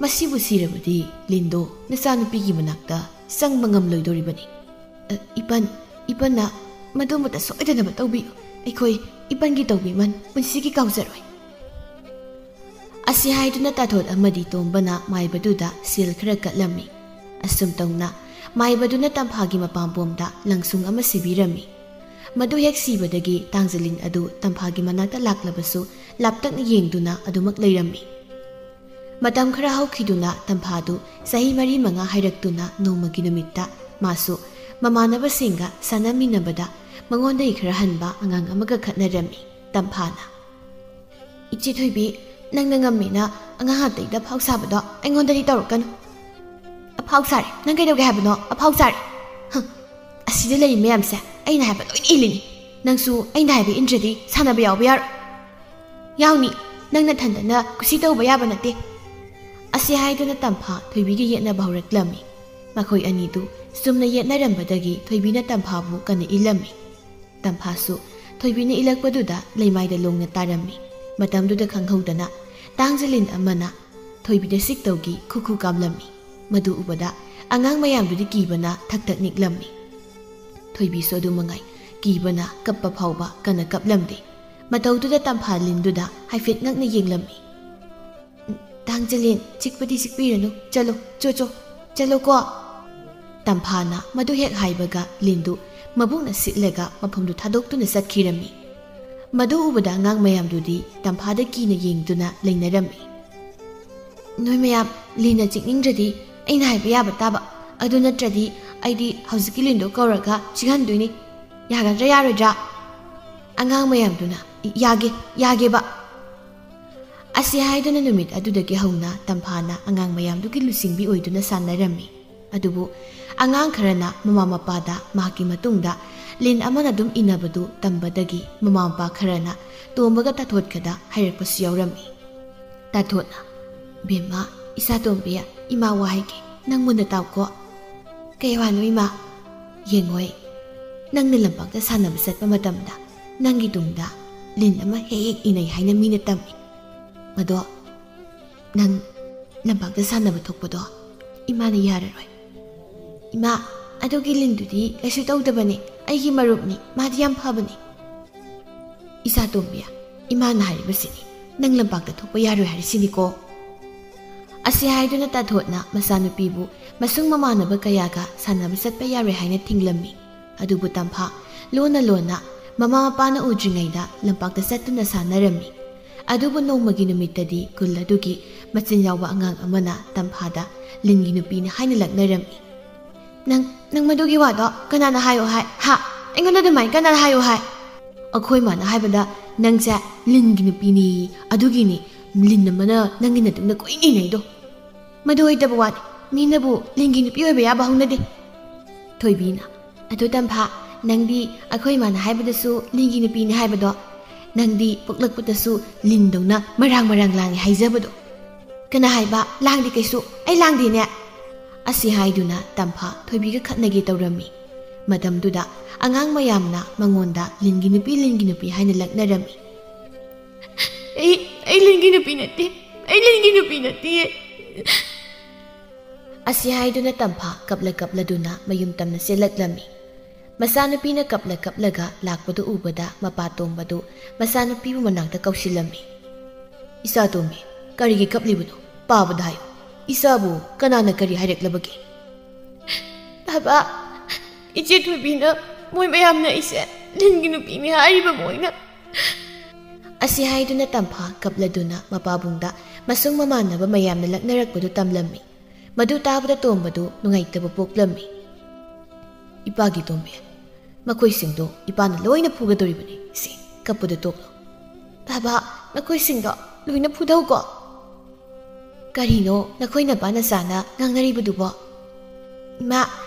ꯃꯁꯤꯕꯨ ꯁꯤꯔꯕꯗꯤ ꯂꯤꯟꯗꯣ ꯅꯆꯥꯅꯨꯄꯤꯒꯤ ꯃꯅꯥꯛꯇ ꯆꯪꯕ ꯉꯝꯂꯣꯏꯗꯧꯔꯤꯕꯅꯤ꯫ ꯑ, ꯏꯄꯟ, ꯏꯄꯟꯅ ꯃꯗꯨꯃꯇ ꯁꯣꯏꯗꯅꯕ ꯇꯧꯕꯤꯌꯨ꯫ ꯑꯩꯈꯣꯏ ꯏꯄꯟꯒꯤ ꯇꯧꯕꯤꯃꯜ ꯄꯨꯟꯁꯤꯒꯤ ꯀꯥꯎꯖꯔꯣꯏ"꯫ ꯑꯁꯤ ꯍꯥꯏꯗꯨꯅ ꯇꯥꯊꯣꯠ ꯑꯃꯗꯤ ꯇꯣꯝꯕꯅ ꯃꯥꯏꯕꯗꯨꯗ ꯁꯦꯜ ꯈꯔ ꯀꯠꯂꯝꯃꯤ꯫ ꯑꯁꯨꯝ ꯇꯧꯅ ꯃꯥꯏꯕꯗꯨꯅ ꯇꯝꯐꯥꯒꯤ ꯃꯄꯥꯝꯕꯣꯝꯗ ꯂꯪꯁꯨꯡ ꯑꯃ ꯁꯤꯕꯤꯔꯝꯃꯤ꯫ ꯃꯗꯨ ꯍꯦꯛ ꯁꯤꯕꯗꯒꯤ ꯇꯥꯡꯖꯂꯤꯟ ꯑꯗꯨ ꯇꯝꯐꯥꯒꯤ ꯃꯅꯥꯛꯇ ꯂꯥꯛꯂꯕꯁꯨ ꯂꯥꯞꯇꯛꯅ ꯌꯦꯡꯗꯨꯅ ꯑꯗꯨꯃꯛ ꯂꯩꯔꯝꯃꯤ꯫ ꯃꯇꯝ ꯈꯔ ꯍꯧꯈꯤꯗꯨꯅ ꯇꯝꯐꯥꯗꯨ ꯆꯍꯤ ꯃꯔꯤ ꯃꯉꯥ ꯍꯥꯏꯔꯛꯇꯨꯅ ꯅꯣꯡꯃꯒꯤ ꯅꯨꯃꯤꯠꯇ ꯃꯥꯁꯨ ꯃꯃꯥꯟꯅꯕꯁꯤꯡꯒ ꯁꯥꯟꯅꯃꯤꯟꯅꯕꯗ ꯃꯉꯣꯟꯗꯒꯤ ꯈꯔ ꯍꯟꯕ ꯑꯉꯥꯡ ꯑꯃꯒ ꯈꯠꯅꯔꯝꯃꯤ꯫ ꯇꯝꯐꯥꯅ, "ꯏꯆꯦ ꯊꯣꯏꯕꯤ, ꯅꯪꯅ ꯉꯝꯃꯦꯅ ꯑꯉꯥꯡ ꯑꯇꯩꯗ ꯑꯐꯥꯎ ꯁꯥꯕꯗꯣ ꯑꯩꯉꯣꯟꯗꯗꯤ ꯇꯧꯔꯛꯀꯅꯨ"꯫ "ꯑꯐꯥꯎ ꯁꯥꯔꯦ? ꯅꯪ ꯀꯩꯗꯧꯒꯦ ꯍꯥꯏꯕꯅꯣ? ꯑꯐꯥꯎ ꯁꯥꯔꯦ? ꯍꯪ, ꯑꯁꯤꯗ ꯂꯩꯔꯤ ꯃꯌꯥꯝꯁꯦ ꯑꯩꯅ ꯍꯥꯏꯕ ꯂꯣꯏꯅ ꯏꯜꯂꯤꯅꯤ꯫ ꯅꯪꯁꯨ ꯑꯩꯅ ꯍꯥꯏꯕ ꯏꯟꯗ꯭ꯔꯗꯤ ꯁꯥꯟꯅꯕ ꯌꯥꯎꯕ ꯌꯥꯔꯣꯏ"꯫ "ꯌꯥꯎꯅꯤ, ꯅꯪ ꯅꯊꯟꯗꯅ ꯀꯨꯁꯤ ꯇꯧꯕ ꯌꯥꯕ ꯅꯠꯇꯦ"꯫ ꯑꯁꯤ ꯍꯥꯏꯗꯨꯅ ꯇꯝꯐꯥ ꯊꯣꯏꯕꯤꯒ ꯌꯦꯠꯅꯕ ꯍꯧꯔꯛꯂꯝꯃꯤ꯫ ꯃꯈꯣꯏ ꯑꯅꯤꯗꯨ ꯆꯨꯝꯅ ꯌꯦꯠꯅꯔꯝꯕꯗꯒꯤ ꯊꯣꯏꯕꯤꯅ ꯇꯝꯐꯥꯕꯨ ꯀꯟꯅ ꯏꯜꯂꯝꯃꯤ꯫ ꯇꯝꯐꯥꯁꯨ ꯊꯣꯏꯕꯤꯅ ꯏꯜꯂꯛꯄꯗꯨꯗ ꯂꯩꯃꯥꯏꯗ ꯂꯣꯡꯅ ꯇꯥꯔꯝꯃꯤ꯫ ꯃꯇꯝꯗꯨꯗ ꯈꯪꯍꯧꯗꯅ ꯇꯥꯡꯖꯂꯤꯟ ꯑꯃꯅ ꯊꯣꯏꯕꯤꯗ ꯁꯤꯛ ꯇꯧꯒꯤ ꯈꯨ ꯈꯨ ꯀꯥꯝꯂꯝꯃꯤ꯫ ꯃꯗꯨ ꯎꯕꯗ ꯑꯉꯥꯡ ꯃꯌꯥꯝꯗꯨꯗꯤ ꯀꯤꯕꯅ ꯊꯛ ꯊꯛ ꯅꯤꯛꯂꯝꯃꯤ꯫ ꯊꯣꯏꯕꯤꯁꯨ ꯑꯗꯨ ꯃꯉꯥꯏ, ꯀꯤꯕꯅ ꯀꯞꯄ ꯐꯥꯎꯕ ꯀꯟꯅ ꯀꯞꯂꯝꯗꯦ꯫ ꯃꯇꯧꯗꯨꯗ ꯇꯝꯐꯥ ꯂꯤꯟꯗꯨꯗ ꯍꯥꯏꯐꯦꯠ ꯉꯛꯅ ꯌꯦꯡꯂꯝꯃꯤ꯫ "ꯇꯥꯡꯖꯂꯤꯟ, ꯆꯤꯛꯄꯗꯤ ꯆꯤꯛꯄꯤꯔꯅꯨ, ꯆꯠꯂꯣ, ꯆꯣ ꯆꯣ, ꯆꯠꯂꯣꯀꯣ"꯫ ꯇꯝꯐꯥꯅ ꯃꯗꯨ ꯍꯦꯛ ꯍꯥꯏꯕꯒ ꯂꯤꯟꯗꯨ ꯃꯕꯨꯛꯅ ꯁꯤꯠꯂꯒ ꯃꯐꯝꯗꯨ ꯊꯥꯗꯣꯛꯇꯨꯅ ꯆꯠꯈꯤꯔꯝꯃꯤ꯫ ꯃꯗꯨ ꯎꯕꯗ ꯑꯉꯥꯡ ꯃꯌꯥꯝꯗꯨꯗꯤ ꯇꯝꯐꯥꯗ ꯀꯤꯅ ꯌꯦꯡꯗꯨꯅ ꯂꯩꯅꯔꯝꯃꯤ꯫ "ꯅꯣꯏ ꯃꯌꯥꯝ, ꯂꯤꯟꯅ ꯆꯤꯛꯅꯤꯡꯗ꯭ꯔꯗꯤ ꯑꯩꯅ ꯍꯥꯏꯕ ꯌꯥꯕ ꯇꯥꯕ, ꯑꯗꯨ ꯅꯠꯇ꯭ꯔꯗꯤ ꯑꯩꯗꯤ ꯍꯧꯖꯤꯛꯀꯤ ꯂꯤꯟꯗꯣ ꯀꯧꯔꯒ ꯆꯤꯛꯍꯟꯗꯣꯏꯅꯤ꯫ ꯌꯥꯒꯗ꯭ꯔꯥ ꯌꯥꯔꯣꯏꯗ꯭ꯔꯥ?" ꯑꯉꯥꯡ ꯃꯌꯥꯝꯗꯨꯅ, "ꯌꯥꯒꯦ, ꯌꯥꯒꯦꯕ"꯫ ꯑꯁꯤ ꯍꯥꯏꯗꯨꯅ ꯅꯨꯃꯤꯠ ꯑꯗꯨꯗꯒꯤ ꯍꯧꯅ ꯇꯝꯐꯥꯅ ꯑꯉꯥꯡ ꯃꯌꯥꯝꯗꯨꯒꯤ ꯂꯨꯆꯤꯡꯕꯤ ꯑꯣꯏꯗꯨꯅ ꯁꯥꯟꯅꯔꯝꯃꯤ꯫ ꯑꯗꯨꯕꯨ ꯑꯉꯥꯡ ꯈꯔꯅ ꯃꯃꯥ ꯃꯄꯥꯗ ꯃꯍꯥꯛꯀꯤ ꯃꯇꯨꯡꯗ ꯂꯤꯟ ꯑꯃꯅ ꯑꯗꯨꯝ ꯏꯟꯅꯕꯗꯨ ꯇꯝꯕꯗꯒꯤ ꯃꯃꯥ ꯃꯄꯥ ꯈꯔꯅ ꯇꯣꯝꯕꯒ ꯇꯥꯊꯣꯠꯀꯗ ꯍꯥꯏꯔꯛꯄꯁꯨ ꯌꯥꯎꯔꯝꯃꯤ꯫ ꯇꯥꯊꯣꯠꯅ, "ꯕꯦꯝꯃ, ꯏꯆꯥ ꯇꯣꯝꯕꯤ, ꯏꯃꯥ ꯋꯥ ꯍꯥꯏꯒꯦ, ꯅꯪ ꯃꯨꯟꯅ ꯇꯥꯎꯀꯣ"꯫ "ꯀꯩ ꯋꯥꯅꯣ, ꯏꯃꯥ?" "ꯌꯦꯡꯉꯣꯏ, ꯅꯪꯅ ꯂꯝꯄꯥꯛꯇ ꯁꯥꯟꯅꯕ ꯆꯠꯄ ꯃꯇꯝꯗ ꯅꯪꯒꯤ ꯇꯨꯡꯗ ꯂꯤꯟ ꯑꯃ ꯍꯦꯛ ꯍꯦꯛ ꯏꯅꯩ ꯍꯥꯏꯅ ꯃꯤꯅ ꯇꯝꯃꯤ꯫ ꯃꯗꯣ ꯅꯪ ꯂꯝꯄꯥꯛꯇ ꯁꯥꯟꯅꯕ ꯊꯣꯛꯄꯗꯣ ꯏꯃꯥꯅ ꯌꯥꯔꯔꯣꯏ꯫" "ꯏꯃꯥ, ꯑꯗꯨꯒꯤ ꯂꯤꯟꯗꯨꯗꯤ ꯀꯩꯁꯨ ꯇꯧꯗꯕꯅꯦ, ꯑꯩꯒꯤ ꯃꯔꯨꯞꯅꯤ, ꯃꯥꯗꯤ ꯌꯥꯝ ꯐꯕꯅꯦ꯫" "ꯏꯆꯥ ꯇꯣꯝꯕꯤ, ꯏꯃꯥꯅ ꯍꯥꯏꯔꯤꯕꯁꯤꯅꯤ, ꯅꯪ ꯂꯝꯄꯥꯛꯇ ꯊꯣꯛꯄ ꯌꯥꯔꯣꯏ ꯍꯥꯏꯔꯤꯁꯤꯅꯤꯀꯣ꯫" ꯑꯁꯤ ꯍꯥꯏꯗꯨꯅ ꯇꯥꯊꯣꯠꯅ ꯃꯆꯥꯅꯨꯄꯤꯕꯨ ꯃꯁꯨꯡ ꯃꯃꯥꯟꯅꯕ ꯀꯌꯥꯒ ꯁꯥꯟꯅꯕ ꯆꯠꯄ ꯌꯥꯔꯣꯏ ꯍꯥꯏꯅ ꯊꯤꯡꯂꯝꯃꯤ꯫ ꯑꯗꯨꯕꯨ ꯇꯝꯐꯥ ꯂꯣꯟꯅ ꯂꯣꯟꯅ ꯃꯃꯥ ꯃꯄꯥꯅ ꯎꯗ꯭ꯔꯤꯉꯩꯗ ꯂꯝꯄꯥꯛꯇ ꯆꯠꯇꯨꯅ ꯁꯥꯟꯅꯔꯝꯃꯤ꯫ ꯑꯗꯨꯕꯨ ꯅꯣꯡꯃꯒꯤ ꯅꯨꯃꯤꯠꯇꯗꯤ ꯈꯨꯜ ꯑꯗꯨꯒꯤ ꯃꯆꯤꯟ ꯌꯥꯎꯕ ꯑꯉꯥꯡ ꯑꯃꯅ ꯇꯝꯐꯥꯗ ꯂꯤꯟꯒꯤ ꯅꯨꯄꯤꯅꯤ ꯍꯥꯏꯅ ꯂꯛꯅꯔꯝꯃꯤ꯫ "ꯅꯪ, ꯅꯪ ꯃꯗꯨꯒꯤ ꯋꯥꯗꯣ ꯀꯅꯥꯅ ꯍꯥꯏꯌꯣ ꯍꯥꯏ? ꯍꯥ? ꯑꯩꯉꯣꯟꯗ ꯑꯗꯨꯃꯥꯏꯅ ꯀꯅꯥꯅ ꯍꯥꯏꯌꯣ ꯍꯥꯏ?" "ꯑꯩꯈꯣꯏ ꯃꯥꯅ ꯍꯥꯏꯕꯗ ꯅꯪꯁꯦ ꯂꯤꯟꯒꯤ ꯅꯨꯄꯤꯅꯤ, ꯑꯗꯨꯒꯤꯅꯤ ꯂꯤꯟ ꯑꯃꯅ ꯅꯪꯒꯤ ꯅꯇꯨꯡꯗ ꯀꯣꯏꯅ ꯏꯟꯅꯩꯗꯣ꯫ ꯃꯗꯨ ꯑꯣꯏꯗꯕ ꯋꯥꯅꯤ, ꯃꯤꯅꯕꯨ ꯂꯤꯟꯒꯤ ꯅꯨꯄꯤ ꯑꯣꯏꯕ ꯌꯥꯕ ꯍꯧꯅꯗꯦ꯫" ꯊꯣꯏꯕꯤꯅ, "ꯑꯗꯨ ꯇꯝꯐꯥ, ꯅꯪꯗꯤ ꯑꯩꯈꯣꯏ ꯃꯥꯅ ꯍꯥꯏꯕꯗꯁꯨ ꯂꯤꯟꯒꯤ ꯅꯨꯄꯤꯅꯤ ꯍꯥꯏꯕꯗꯣ, ꯅꯪꯗꯤ ꯄꯣꯛꯂꯛꯄꯗꯁꯨ ꯂꯤꯟꯗꯧꯅ ꯃꯔꯥꯡ ꯃꯔꯥꯡ ꯂꯥꯡꯉꯤ ꯍꯥꯏꯖꯕꯗꯣ꯫" "ꯀꯅꯥ ꯍꯥꯏꯕ? ꯂꯥꯡꯗꯦ ꯀꯩꯁꯨ, ꯑꯩ ꯂꯥꯡꯗꯦꯅꯦ꯫" ꯑꯁꯤ ꯍꯥꯏꯗꯨꯅ ꯇꯝꯐꯥ ꯊꯣꯏꯕꯤꯒ ꯈꯠꯅꯒꯦ ꯇꯧꯔꯝꯃꯤ꯫ ꯃꯇꯝꯗꯨꯗ ꯑꯉꯥꯡ ꯃꯌꯥꯝꯅ ꯃꯉꯣꯟꯗ ꯂꯤꯟꯒꯤ ꯅꯨꯄꯤ, ꯂꯤꯟꯒꯤ ꯅꯨꯄꯤ ꯍꯥꯏꯅ ꯂꯛꯅꯔꯝꯃꯤ꯫ "ꯑꯩ, ꯑꯩ ꯂꯤꯟꯒꯤ ꯅꯨꯄꯤ ꯅꯠꯇꯦ, ꯑꯩ ꯂꯤꯟꯒꯤ ꯅꯨꯄꯤ ꯅꯠꯇꯦ꯫" ꯑꯁꯤ ꯍꯥꯏꯗꯨꯅ ꯇꯝꯐꯥ ꯀꯞꯂ ꯀꯞꯂꯗꯨꯅ ꯃꯌꯨꯝ ꯇꯝꯅ ꯆꯦꯜꯂꯛꯂꯝꯃꯤ꯫ ꯃꯆꯥꯅꯨꯄꯤꯅ ꯀꯞꯂ ꯀꯞꯂꯒ ꯂꯥꯛꯄꯗꯨ ꯎꯕꯗ ꯃꯄꯥ ꯇꯣꯝꯕꯗꯨ ꯃꯆꯥꯅꯨꯄꯤꯕꯨ ꯃꯅꯥꯛꯇ ꯀꯧꯁꯤꯜꯂꯝꯃꯤ꯫ "ꯏꯆꯥ ꯇꯣꯝꯕꯤ, ꯀꯔꯤꯒꯤ ꯀꯞꯂꯤꯕꯅꯣ? ꯄꯥꯕꯗ ꯍꯥꯏꯌꯨ꯫ ꯏꯆꯥꯕꯨ ꯀꯅꯥꯅ ꯀꯔꯤ ꯍꯥꯏꯔꯛꯂꯕꯒꯦ?" "ꯕꯥꯕꯥ, ꯏꯆꯦ ꯊꯣꯏꯕꯤꯅ ꯃꯣꯏ ꯃꯌꯥꯝꯅ ꯑꯩꯁꯦ ꯂꯤꯟꯒꯤ ꯅꯨꯄꯤꯅꯤ ꯍꯥꯏꯔꯤꯕ ꯃꯣꯏꯅ꯫" ꯑꯁꯤ ꯍꯥꯏꯗꯨꯅ ꯇꯝꯐꯥ ꯀꯞꯂꯗꯨꯅ ꯃꯄꯥꯕꯨꯡꯗ ꯃꯁꯨꯡ ꯃꯃꯥꯟꯅꯕ ꯃꯌꯥꯝꯅ ꯂꯛꯅꯔꯛꯄꯗꯨ ꯇꯝꯂꯝꯃꯤ꯫ ꯃꯗꯨ ꯇꯥꯕꯗ ꯇꯣꯝꯕꯗꯨ ꯅꯨꯡꯉꯥꯏꯇꯕ ꯄꯣꯛꯂꯝꯃꯤ꯫ "ꯏꯄꯥꯒꯤ ꯇꯣꯝꯕꯤ, ꯃꯈꯣꯏꯁꯤꯡꯗꯣ ꯏꯄꯥꯅ ꯂꯣꯏꯅ ꯐꯨꯒꯗꯧꯔꯤꯕꯅꯤ꯫ ꯁꯤ, ꯀꯞꯄꯗ ꯇꯣꯛꯂꯣ꯫" "ꯕꯥꯕꯥ, ꯃꯈꯣꯏꯁꯤꯡꯗꯣ ꯂꯣꯏꯅ ꯐꯨꯗꯧꯀꯣ?" "ꯀꯔꯤꯅꯣ ꯅꯈꯣꯏ ꯅꯄꯥ ꯅꯆꯥꯅ ꯉꯥꯡꯅꯔꯤꯕꯗꯨꯕꯣ?" "ꯏꯃꯥ,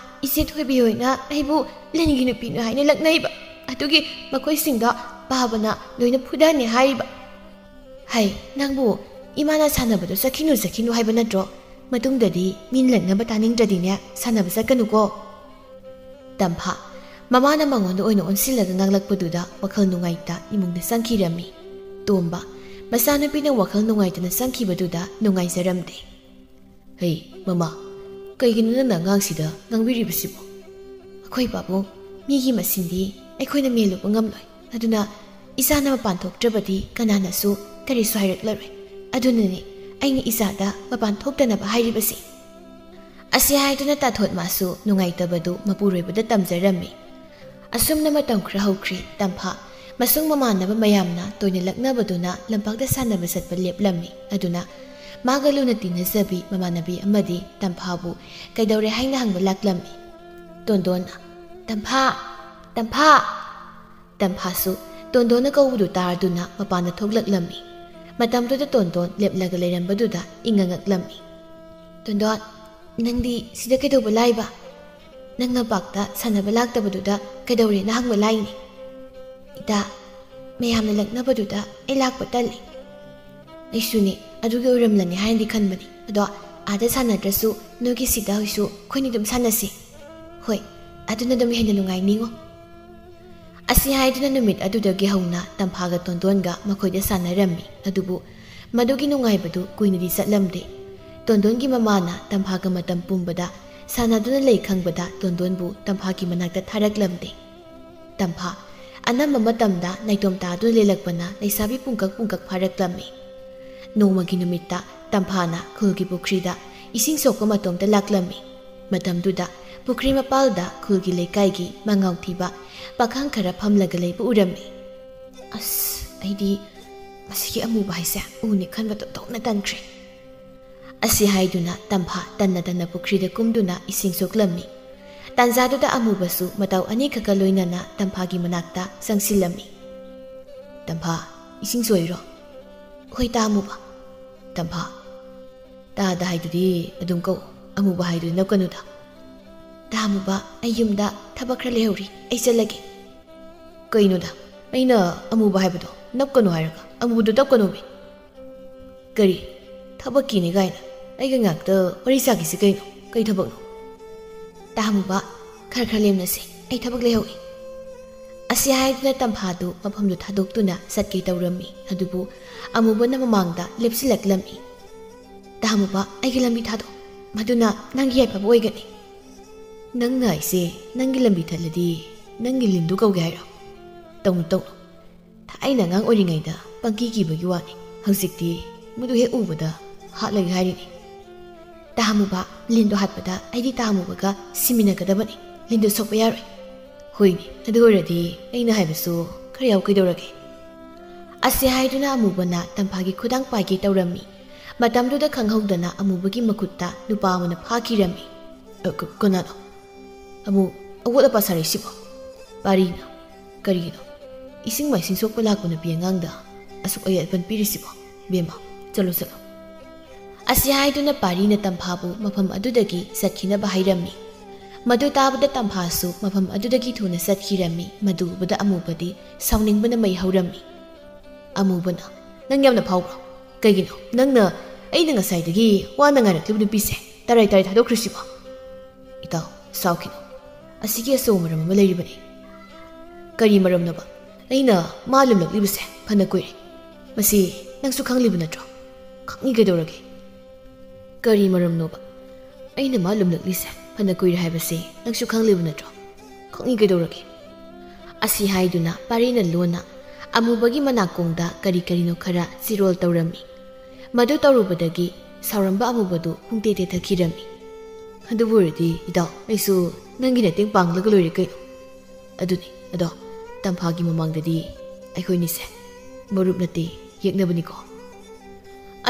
ꯏꯆꯦ ꯊꯣꯏꯕꯤ ꯍꯣꯏꯅ ꯑꯩꯕꯨ ꯂꯤꯟꯒꯤ ꯅꯨꯄꯤꯅꯣ ꯍꯥꯏꯅ ꯂꯛꯅꯩꯕ꯫ ꯑꯗꯨꯒꯤ ꯃꯈꯣꯏꯁꯤꯡꯗꯣ ꯄꯥꯕꯅ ꯂꯣꯏꯅ ꯐꯨꯗꯅꯤ ꯍꯥꯏꯔꯤꯕ꯫" "ꯍꯩ, ꯅꯪꯕꯨ ꯏꯃꯥꯅ ꯁꯥꯟꯅꯕꯗꯣ ꯆꯠꯈꯤꯅꯨ, ꯆꯠꯈꯤꯅꯨ ꯍꯥꯏꯕ ꯅꯠꯇ꯭ꯔꯣ? ꯃꯇꯨꯡꯗꯗꯤ ꯃꯤꯅ ꯂꯛꯅꯕ ꯇꯥꯅꯤꯡꯗ꯭ꯔꯗꯤꯅꯦ, ꯁꯥꯟꯅꯕ ꯆꯠꯀꯅꯨꯀꯣ꯫ ꯇꯝꯐꯥ, ꯃꯃꯥꯅ ꯃꯉꯣꯟꯗ ꯑꯣꯏꯅ ꯑꯣꯟꯁꯤꯜꯂꯒ ꯉꯥꯡꯂꯛꯄꯗꯨꯗ ꯋꯥꯈꯜ ꯅꯨꯡꯉꯥꯏꯇ ꯏꯃꯨꯡꯗ ꯆꯪꯈꯤꯔꯝꯃꯤ꯫ ꯇꯣꯝꯕ, ꯃꯆꯥꯅꯨꯄꯤꯅ ꯋꯥꯈꯜ ꯅꯨꯡꯉꯥꯏꯇꯅ ꯆꯪꯈꯤꯕꯗꯨꯗ ꯅꯨꯡꯉꯥꯏꯖꯔꯝꯗꯦ꯫ "ꯍꯩ, ꯃꯃꯥ, ꯀꯩꯒꯤꯅꯣ ꯅꯪꯅ ꯑꯉꯥꯡꯁꯤꯗ ꯉꯥꯡꯕꯤꯔꯤꯕꯁꯤꯕꯣ?" "ꯑꯩꯈꯣꯏ ꯄꯥꯕꯨꯡ, ꯃꯤꯒꯤ ꯃꯁꯤꯡꯗꯤ ꯑꯩꯈꯣꯏꯅ ꯃꯦꯜꯂꯨꯕ ꯉꯝꯂꯣꯏ꯫ ꯑꯗꯨꯅ ꯏꯆꯥꯅ ꯃꯄꯥꯟ ꯊꯣꯛꯇ꯭ꯔꯕꯗꯤ ꯀꯅꯥꯅꯁꯨ ꯀꯔꯤꯁꯨ ꯍꯥꯏꯔꯛꯂꯔꯣꯏ꯫ ꯑꯗꯨꯅꯅꯦ ꯑꯩꯅ ꯏꯆꯥꯗ ꯃꯄꯥꯟ ꯊꯣꯛꯇꯅꯕ ꯍꯥꯏꯔꯤꯕꯁꯤ꯫" ꯑꯁꯤ ꯍꯥꯏꯗꯨꯅ ꯇꯥꯊꯣꯠ ꯃꯥꯁꯨ ꯅꯨꯡꯉꯥꯏꯇꯕꯗꯨ ꯃꯄꯨꯔꯣꯏꯕꯗ ꯇꯝꯖꯔꯝꯃꯤ꯫ ꯑꯁꯨꯝꯅ ꯃꯇꯝ ꯈꯔ ꯍꯧꯈ꯭ꯔꯤ꯫ ꯇꯝꯐꯥ ꯃꯁꯨꯡ ꯃꯃꯥꯟꯅꯕ ꯃꯌꯥꯝꯅ ꯇꯣꯏꯅ ꯂꯛꯅꯕꯗꯨꯅ ꯂꯝꯄꯥꯛꯇ ꯁꯥꯟꯅꯕ ꯆꯠꯄ ꯂꯦꯞꯂꯝꯃꯤ꯫ ꯑꯗꯨꯅ ꯃꯥꯒ ꯂꯨꯅ ꯇꯤꯟꯅꯖꯕꯤ ꯃꯃꯥꯟꯅꯕꯤ ꯑꯃꯗꯤ ꯇꯝꯐꯥꯕꯨ ꯀꯩꯗꯧꯔꯦ ꯍꯥꯏꯅ ꯍꯪꯕ ꯂꯥꯛꯂꯝꯃꯤ꯫ ꯇꯣꯟꯗꯣꯟꯅ, "ꯇꯝꯐꯥ! ꯇꯝꯐꯥ!" ꯇꯝꯐꯥꯁꯨ ꯇꯣꯟꯗꯣꯟꯅ ꯀꯧꯕꯗꯨ ꯇꯥꯔꯗꯨꯅ ꯃꯄꯥꯟꯗ ꯊꯣꯛꯂꯛꯂꯝꯃꯤ꯫ ꯃꯇꯝꯗꯨꯗ ꯇꯣꯟꯗꯣꯟ ꯂꯦꯞꯂꯒ ꯂꯩꯔꯝꯕꯗꯨꯗ ꯏꯪꯉꯉꯛꯂꯝꯃꯤ꯫ "ꯇꯣꯟꯗꯣꯟ, ꯅꯪꯗꯤ ꯁꯤꯗ ꯀꯩꯗꯧꯕ ꯂꯥꯛꯏꯕ? ꯅꯪ ꯂꯝꯄꯥꯛꯇ ꯁꯥꯟꯅꯕ ꯂꯥꯛꯇꯕꯗꯨꯗ ꯀꯩꯗꯧꯔꯦꯅ ꯍꯪꯕ ꯂꯥꯛꯏꯅꯦ꯫ ꯏꯇꯥ, ꯃꯌꯥꯝꯅ ꯂꯛꯅꯕꯗꯨꯗ ꯑꯩ ꯂꯥꯛꯄ ꯇꯜꯂꯤ꯫" "ꯑꯩꯁꯨꯅꯦ, ꯑꯗꯨꯒꯤ ꯑꯣꯏꯔꯝꯂꯅꯤ ꯍꯥꯏꯅꯗꯤ ꯈꯟꯕꯅꯤ꯫ ꯑꯗꯣ ꯑꯥꯗ ꯁꯥꯟꯅꯗ꯭ꯔꯁꯨ ꯅꯣꯏꯒꯤ ꯁꯤꯗ ꯍꯣꯏꯁꯨ ꯑꯩꯈꯣꯏꯅꯤ ꯑꯗꯨꯝ ꯁꯥꯟꯅꯁꯤ꯫ ꯍꯣꯏ, ꯑꯗꯨꯅ ꯑꯗꯨꯝ ꯍꯦꯟꯅ ꯅꯨꯡꯉꯥꯏꯅꯤꯉꯣ꯫" ꯑꯁꯤ ꯍꯥꯏꯗꯨꯅ ꯅꯨꯃꯤꯠ ꯑꯗꯨꯗꯒꯤ ꯍꯧꯅ ꯇꯝꯐꯥꯒ ꯇꯣꯟꯗꯣꯟꯒ ꯃꯈꯣꯏꯗ ꯁꯥꯟꯅꯔꯝꯃꯤ꯫ ꯑꯗꯨꯕꯨ ꯃꯗꯨꯒꯤ ꯅꯨꯡꯉꯥꯏꯕꯗꯨ ꯀꯨꯏꯅꯗꯤ ꯆꯠꯂꯝꯗꯦ꯫ ꯇꯣꯟꯗꯣꯟꯒꯤ ꯃꯃꯥꯅ ꯇꯝꯐꯥꯒ ꯃꯇꯝ ꯄꯨꯝꯕꯗ ꯁꯥꯟꯅꯗꯨꯅ ꯂꯩ ꯈꯪꯕꯗ ꯇꯣꯟꯗꯣꯟꯕꯨ ꯇꯝꯐꯥꯒꯤ ꯃꯅꯥꯛꯇ ꯊꯥꯔꯛꯂꯝꯗꯦ꯫ ꯇꯝꯐꯥ ꯑꯅꯝꯕ ꯃꯇꯝꯗ ꯅꯥꯏꯇꯣꯝ ꯇꯥꯗꯨꯅ ꯂꯦꯜꯂꯛꯄꯅ ꯂꯩꯁꯥꯕꯤ ꯄꯨꯡꯀꯛ ꯄꯨꯡꯀꯛ ꯐꯥꯔꯛꯂꯝꯃꯤ꯫ ꯅꯣꯡꯃꯒꯤ ꯅꯨꯃꯤꯠꯇ ꯇꯝꯐꯥꯅ ꯈꯨꯜꯒꯤ ꯄꯨꯈ꯭ꯔꯤꯗ ꯏꯁꯤꯡ ꯁꯣꯛꯄ ꯃꯇꯣꯝꯇ ꯂꯥꯛꯂꯝꯃꯤ꯫ ꯃꯇꯝꯗꯨꯗ ꯄꯨꯈ꯭ꯔꯤ ꯃꯄꯥꯜꯗ ꯈꯨꯜꯒꯤ ꯂꯩꯀꯥꯏꯒꯤ ꯃꯉꯥꯎ ꯊꯤꯕ ꯄꯥꯈꯪ ꯈꯔ ꯐꯝꯂꯒ ꯂꯩꯕ ꯎꯔꯝꯃꯤ꯫ "ꯑꯁ, ꯑꯩꯗꯤ ꯃꯁꯤꯒꯤ ꯑꯃꯨꯕ ꯍꯥꯏꯁꯦ ꯎꯅꯤ ꯈꯟꯕꯗ ꯊꯣꯛꯅ ꯇꯟꯈ꯭ꯔꯦ꯫" ꯑꯁꯤ ꯍꯥꯏꯗꯨꯅ ꯇꯝꯐꯥ ꯇꯟꯅ ꯇꯟꯅ ꯄꯨꯈ꯭ꯔꯤꯗ ꯀꯨꯝꯗꯨꯅ ꯏꯁꯤꯡ ꯁꯣꯛꯂꯝꯃꯤ꯫ ꯇꯥꯟꯖꯥꯗꯨꯗ ꯑꯃꯨꯕꯁꯨ ꯃꯇꯧ ꯑꯅꯤꯈꯛꯀ ꯂꯣꯏꯅꯅ ꯇꯝꯐꯥꯒꯤ ꯃꯅꯥꯛꯇ ꯆꯪꯁꯤꯜꯂꯝꯃꯤ꯫ "ꯇꯝꯐꯥ, ꯏꯁꯤꯡ ꯁꯣꯛꯏꯔꯣ?" "ꯍꯣꯏ, ꯇꯥ ꯑꯃꯨꯕ꯫" "ꯇꯝꯐꯥ, ꯇꯥꯗ ꯍꯥꯏꯗꯨꯗꯤ ꯑꯗꯨꯝ ꯀꯧ, ꯑꯃꯨꯕ ꯍꯥꯏꯗꯨꯗꯤ ꯅꯞꯀꯅꯨꯗ꯫" "ꯇꯥ ꯑꯃꯨꯕ, ꯑꯩ ꯌꯨꯝꯗ ꯊꯕꯛ ꯈꯔ ꯂꯩꯍꯧꯔꯤ, ꯑꯩ ꯆꯠꯂꯒꯦ꯫" "ꯀꯩꯅꯣꯗ, ꯑꯩꯅ ꯑꯃꯨꯕ ꯍꯥꯏꯕꯗꯣ ꯅꯞꯀꯅꯨ ꯍꯥꯏꯔꯒ ꯑꯃꯨꯕꯗꯣ ꯇꯞꯀꯅꯣꯃꯤ?" "ꯀꯔꯤ? ꯊꯕꯛꯀꯤꯅꯤ ꯀꯥꯏꯅ?" ꯑꯩꯒ ꯉꯥꯛꯇ ꯋꯥꯔꯤ ꯁꯥꯈꯤꯁꯤ ꯀꯩꯅꯣ? ꯀꯩ ꯊꯕꯛꯅꯣ? ꯇꯥ ꯑꯃꯨꯕ, ꯈꯔ ꯈꯔ ꯂꯦꯝꯅꯁꯦ, ꯑꯩ ꯊꯕꯛ ꯂꯩꯍꯧꯏ꯫ ꯑꯁꯤ ꯍꯥꯏꯗꯨꯅ ꯇꯝꯐꯥꯗꯨ ꯃꯐꯝꯗꯨ ꯊꯥꯗꯣꯛꯇꯨꯅ ꯆꯠꯀꯦ ꯇꯧꯔꯝꯃꯤ꯫ ꯑꯗꯨꯕꯨ ꯑꯃꯨꯕꯅ ꯃꯃꯥꯡꯗ ꯂꯦꯞꯁꯤꯜꯂꯛꯂꯝꯃꯤ꯫ ꯇꯥ ꯑꯃꯨꯕ, ꯑꯩꯒꯤ ꯂꯝꯕꯤ ꯊꯥꯗꯣꯛ, ꯃꯗꯨꯅ ꯅꯪꯒꯤ ꯌꯥꯏꯐꯕ ꯑꯣꯏꯒꯅꯤ꯫ ꯅꯪꯅ ꯑꯩꯁꯦ ꯅꯪꯒꯤ ꯂꯝꯕꯤ ꯊꯠꯂꯗꯤ ꯅꯪꯒꯤ ꯂꯤꯟꯗꯨ ꯀꯧꯒꯦ ꯍꯥꯏꯔꯣ? ꯇꯧꯅꯨ, ꯇꯧꯅꯨ꯫ ꯊꯥꯏꯅ ꯑꯉꯥꯡ ꯑꯣꯏꯔꯤꯉꯩꯗ ꯄꯪꯀꯤ ꯀꯤꯕꯒꯤ ꯋꯥꯅꯤ꯫ ꯍꯧꯖꯤꯛꯇꯤ ꯃꯗꯨ ꯍꯦꯛ ꯎꯕꯗ ꯍꯥꯠꯂꯒꯦ ꯍꯥꯏꯔꯤꯅꯤ꯫ ꯇꯥ ꯑꯃꯨꯕ, ꯂꯤꯟꯗꯣ ꯍꯥꯠꯄꯗ ꯑꯩꯗꯤ ꯇꯥ ꯑꯃꯨꯕꯒ ꯁꯤꯃꯤꯟꯅꯒꯗꯕꯅꯤ꯫ ꯂꯤꯟꯗꯣ ꯁꯣꯛꯄ ꯌꯥꯔꯣꯏ꯫ ꯍꯣꯏꯅꯦ, ꯑꯗꯨ ꯑꯣꯏꯔꯗꯤ ꯑꯩꯅ ꯍꯥꯏꯕꯁꯨ ꯈꯔ ꯌꯥꯎ ꯀꯩꯗꯧꯔꯒꯦ? ꯑꯁꯤ ꯍꯥꯏꯗꯨꯅ ꯑꯃꯨꯕꯅ ꯇꯝꯐꯥꯒꯤ ꯈꯨꯗꯥꯡ ꯄꯥꯏꯒꯦ ꯇꯧꯔꯝꯃꯤ꯫ ꯃꯇꯝꯗꯨꯗ ꯈꯪꯍꯧꯗꯅ ꯑꯃꯨꯕꯒꯤ ꯃꯈꯨꯠꯇ ꯅꯨꯄꯥ ꯑꯃꯅ ꯐꯥꯈꯤꯔꯝꯃꯤ꯫ "ꯑ, ꯀ-, ꯀꯅꯥꯅꯣ? ꯑꯃꯨꯛ ꯑꯋꯣꯠ ꯑꯄꯥ ꯁꯥꯔꯛꯏꯁꯤꯕꯣ?" "ꯄꯥꯔꯤꯅ꯫ ꯀꯔꯤꯒꯤꯅꯣ ꯏꯁꯤꯡ ꯃꯥꯏꯁꯤꯡ ꯁꯣꯛꯄ ꯂꯥꯛꯄ ꯅꯨꯄꯤ ꯑꯉꯥꯡꯗ ꯑꯁꯨꯛ ꯑꯌꯦꯠ ꯑꯄꯟ ꯄꯤꯔꯤꯁꯤꯕꯣ? ꯕꯦꯝꯃ, ꯆꯠꯂꯣ, ꯆꯠꯂꯣ꯫" ꯑꯁꯤ ꯍꯥꯏꯗꯨꯅ ꯄꯥꯔꯤꯅ ꯇꯝꯐꯥꯕꯨ ꯃꯐꯝ ꯑꯗꯨꯗꯒꯤ ꯆꯠꯈꯤꯅꯕ ꯍꯥꯏꯔꯝꯃꯤ꯫ ꯃꯗꯨ ꯇꯥꯕꯗ ꯇꯝꯐꯥꯁꯨ ꯃꯐꯝ ꯑꯗꯨꯗꯒꯤ ꯊꯨꯅ ꯆꯠꯈꯤꯔꯝꯃꯤ꯫ ꯃꯗꯨ ꯎꯕꯗ ꯑꯃꯨꯕꯗꯤ ꯁꯥꯎꯅꯤꯡꯕꯅ ꯃꯩ ꯍꯧꯔꯝꯃꯤ꯫ ꯑꯃꯨꯕꯅ, "ꯅꯪ ꯌꯥꯝꯅ ꯐꯥꯎꯕ꯭ꯔꯣ? ꯀꯩꯒꯤꯅꯣ ꯅꯪꯅ ꯑꯩꯅ ꯉꯁꯥꯏꯗꯒꯤ ꯋꯥꯅ ꯉꯥꯏꯔꯛꯂꯤꯕ ꯅꯨꯄꯤꯁꯦ ꯇꯔꯥꯏ ꯇꯔꯥꯏ ꯊꯥꯗꯣꯛꯈ꯭ꯔꯤꯁꯤꯕꯣ?" "ꯏꯇꯥꯎ, ꯁꯥꯎꯈꯤꯅꯨ꯫ ꯑꯁꯤꯒꯤ ꯑꯆꯧꯕ ꯃꯔꯝ ꯑꯃ ꯂꯩꯔꯤꯕꯅꯤ꯫" "ꯀꯔꯤ ꯃꯔꯝꯅꯣꯕ? ꯑꯩꯅ ꯃꯥ ꯂꯨꯝꯂꯛꯂꯤꯕꯁꯦ ꯐꯅ ꯀꯨꯏꯔꯦ꯫ ꯃꯁꯤ ꯅꯪꯁꯨ ꯈꯪꯂꯤꯕ ꯅꯠꯇ꯭ꯔꯣ?" "ꯈꯪꯏ ꯀꯩꯗꯧꯔꯒꯦ?" "ꯀꯔꯤ ꯃꯔꯝꯅꯣꯕ? ꯑꯩꯅ ꯃꯥ ꯂꯨꯝꯂꯛꯂꯤꯁꯦ ꯐꯅ ꯀꯨꯏꯔꯦ ꯍꯥꯏꯕꯁꯦ ꯅꯪꯁꯨ ꯈꯪꯂꯤꯕ ꯅꯠꯇ꯭ꯔꯣ?" "ꯈꯪꯏ ꯀꯩꯗꯧꯔꯒꯦ?" ꯑꯁꯤ ꯍꯥꯏꯗꯨꯅ ꯄꯥꯔꯤꯅ ꯂꯣꯟꯅ ꯑꯃꯨꯕꯒꯤ ꯃꯅꯥꯀꯣꯡꯗ ꯀꯔꯤ ꯀꯔꯤꯅꯣ ꯈꯔ ꯆꯤꯔꯣꯜ ꯇꯧꯔꯝꯃꯤ꯫ ꯃꯗꯨ ꯇꯧꯔꯨꯕꯗꯒꯤ ꯁꯥꯎꯔꯝꯕ ꯑꯃꯨꯕꯗꯨ ꯄꯨꯡꯇꯦ ꯇꯦꯊꯈꯤꯔꯝꯃꯤ꯫ "ꯑꯗꯨꯕꯨ ꯑꯣꯏꯔꯗꯤ ꯏꯇꯥꯎ, ꯑꯩꯁꯨ ꯅꯪꯒꯤ ꯅꯇꯦꯡ ꯄꯥꯡꯂꯒ ꯂꯣꯏꯔꯦ ꯀꯩꯅꯣ꯫ ꯑꯗꯨꯅꯤ, ꯑꯗꯣ ꯇꯝꯐꯥꯒꯤ ꯃꯃꯥꯡꯗꯗꯤ ꯑꯩꯈꯣꯏꯅꯤꯁꯦ ꯃꯔꯨꯞ ꯅꯠꯇꯦ, ꯌꯦꯛꯅꯕꯅꯤꯀꯣ꯫"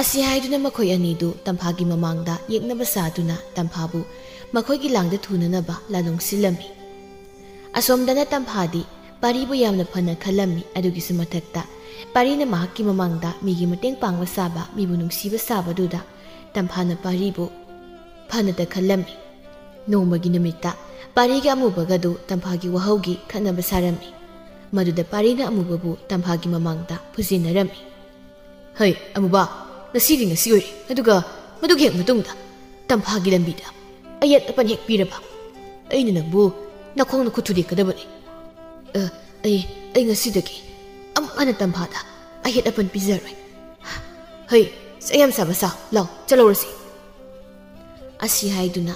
ꯑꯁꯤ ꯍꯥꯏꯗꯨꯅ ꯃꯈꯣꯏ ꯑꯅꯤꯗꯨ ꯇꯝꯐꯥꯒꯤ ꯃꯃꯥꯡꯗ ꯌꯦꯛꯅꯕ ꯁꯥꯗꯨꯅ ꯇꯝꯐꯥꯕꯨ ꯃꯈꯣꯏꯒꯤ ꯂꯥꯡꯗ ꯊꯨꯅꯅꯕ ꯂꯥꯂꯣꯡ ꯁꯤꯜꯂꯝꯃꯤ꯫ ꯑꯁꯣꯝꯗꯅ ꯇꯝꯐꯥꯗꯤ ꯄꯥꯔꯤꯕꯨ ꯌꯥꯝꯅ ꯐꯅ ꯈꯜꯂꯝꯃꯤ꯫ ꯑꯗꯨꯒꯤꯁꯨ ꯃꯊꯛꯇ ꯄꯥꯔꯤꯅ ꯃꯍꯥꯛꯀꯤ ꯃꯃꯥꯡꯗ ꯃꯤꯒꯤ ꯃꯇꯦꯡ ꯄꯥꯡꯕ ꯁꯥꯕ, ꯃꯤꯕꯨ ꯅꯨꯡꯁꯤꯕ ꯁꯥꯕꯗꯨꯗ ꯇꯝꯐꯥꯅ ꯄꯥꯔꯤꯕꯨ ꯐꯅꯇ ꯈꯜꯂꯝꯃꯤ꯫ ꯅꯣꯡꯃꯒꯤ ꯅꯨꯃꯤꯠꯇ ꯄꯥꯔꯤꯒ ꯑꯃꯨꯕꯒꯗꯨ ꯇꯝꯐꯥꯒꯤ ꯋꯥꯍꯧꯒꯤ ꯈꯠꯅꯕ ꯁꯥꯔꯝꯃꯤ꯫ ꯃꯗꯨꯗ ꯄꯥꯔꯤꯅ ꯑꯃꯨꯕꯕꯨ ꯇꯝꯐꯥꯒꯤ ꯃꯃꯥꯡꯗ ꯐꯨꯖꯤꯟꯅꯔꯝꯃꯤ꯫ "ꯍꯩ, ꯑꯃꯨꯕ, ꯉꯁꯤꯗꯤ ꯉꯁꯤ ꯑꯣꯏꯔꯦ, ꯑꯗꯨꯒ ꯃꯗꯨꯒꯤ ꯍꯦꯛ ꯃꯇꯨꯡꯗ ꯇꯝꯐꯥꯒꯤ ꯂꯝꯕꯤꯗ ꯑꯌꯦꯠ ꯑꯄꯟ ꯍꯦꯛ ꯄꯤꯔꯕ, ꯑꯩꯅ ꯅꯪꯕꯨ ꯅꯈꯣꯡ ꯅꯈꯨꯠ ꯊꯨꯗꯦꯛꯀꯗꯕꯅꯤ꯫ ꯑ, ꯑꯩ, ꯑꯩ ꯉꯁꯤꯗꯒꯤ ꯑꯃꯨꯛ ꯍꯟꯅ ꯇꯝꯐꯥꯗ ꯑꯌꯦꯠ ꯑꯄꯟ ꯄꯤꯖꯔꯣꯏ꯫ ꯍꯩ, ꯆꯩ ꯌꯥꯝ ꯁꯥꯕ ꯁꯥ, ꯂꯥꯎ, ꯆꯠꯍꯧꯔꯁꯤ꯫ ꯑꯁꯤ ꯍꯥꯏꯗꯨꯅ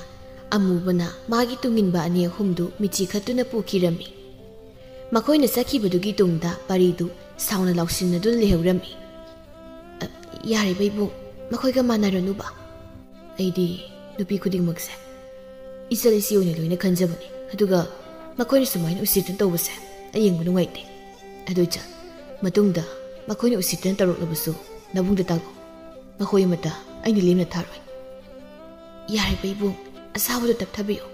ꯑꯃꯨꯕꯅ ꯃꯥꯒꯤ ꯇꯨꯡꯏꯟꯕ ꯑꯅꯤ ꯑꯍꯨꯝꯗꯨ ꯃꯤꯆꯤ ꯈꯠꯇꯨꯅ ꯄꯨꯈꯤꯔꯝꯃꯤ꯫ ꯃꯈꯣꯏꯅ ꯆꯠꯈꯤꯕꯗꯨꯒꯤ ꯇꯨꯡꯗ ꯄꯔꯤꯗꯨ ꯁꯥꯎꯅ ꯂꯥꯎꯁꯤꯟꯅꯗꯨꯅ ꯂꯩꯍꯧꯔꯝꯃꯤ꯫ "ꯑ, ꯌꯥꯔꯤꯕ ꯏꯕꯨꯡ, ꯃꯈꯣꯏꯒ ꯃꯥꯟꯅꯔꯅꯨꯕ꯫ ꯑꯩꯗꯤ ꯅꯨꯄꯤ ꯈꯨꯗꯤꯡꯃꯛꯁꯦ ꯏꯆꯜ ꯏꯆꯦ ꯑꯣꯏꯅ ꯂꯣꯏꯅ ꯈꯟꯖꯕꯅꯤ꯫ ꯑꯗꯨꯒ ꯃꯈꯣꯏꯅ ꯁꯨꯃꯥꯏꯅ ꯎꯁꯤꯠꯇꯅ ꯇꯧꯕꯁꯦ ꯑꯩ ꯌꯦꯡꯕ ꯅꯨꯡꯉꯥꯏꯇꯦ꯫ ꯑꯗꯨ ꯏꯆꯜ, ꯃꯇꯨꯡꯗ ꯃꯈꯣꯏꯅ ꯎꯁꯤꯠꯇꯅ ꯇꯧꯔꯛꯂꯕꯁꯨ ꯅꯕꯨꯡꯗ ꯇꯥꯛꯂꯣ꯫ ꯃꯈꯣꯏ ꯑꯃꯠꯇ ꯑꯩꯅ ꯂꯦꯝꯅ ꯊꯥꯔꯣꯏ꯫ ꯌꯥꯔꯤꯕ ꯏꯕꯨꯡ, ꯑꯁꯥꯕꯗꯨ ꯇꯞꯊꯕꯤꯌꯨ꯫"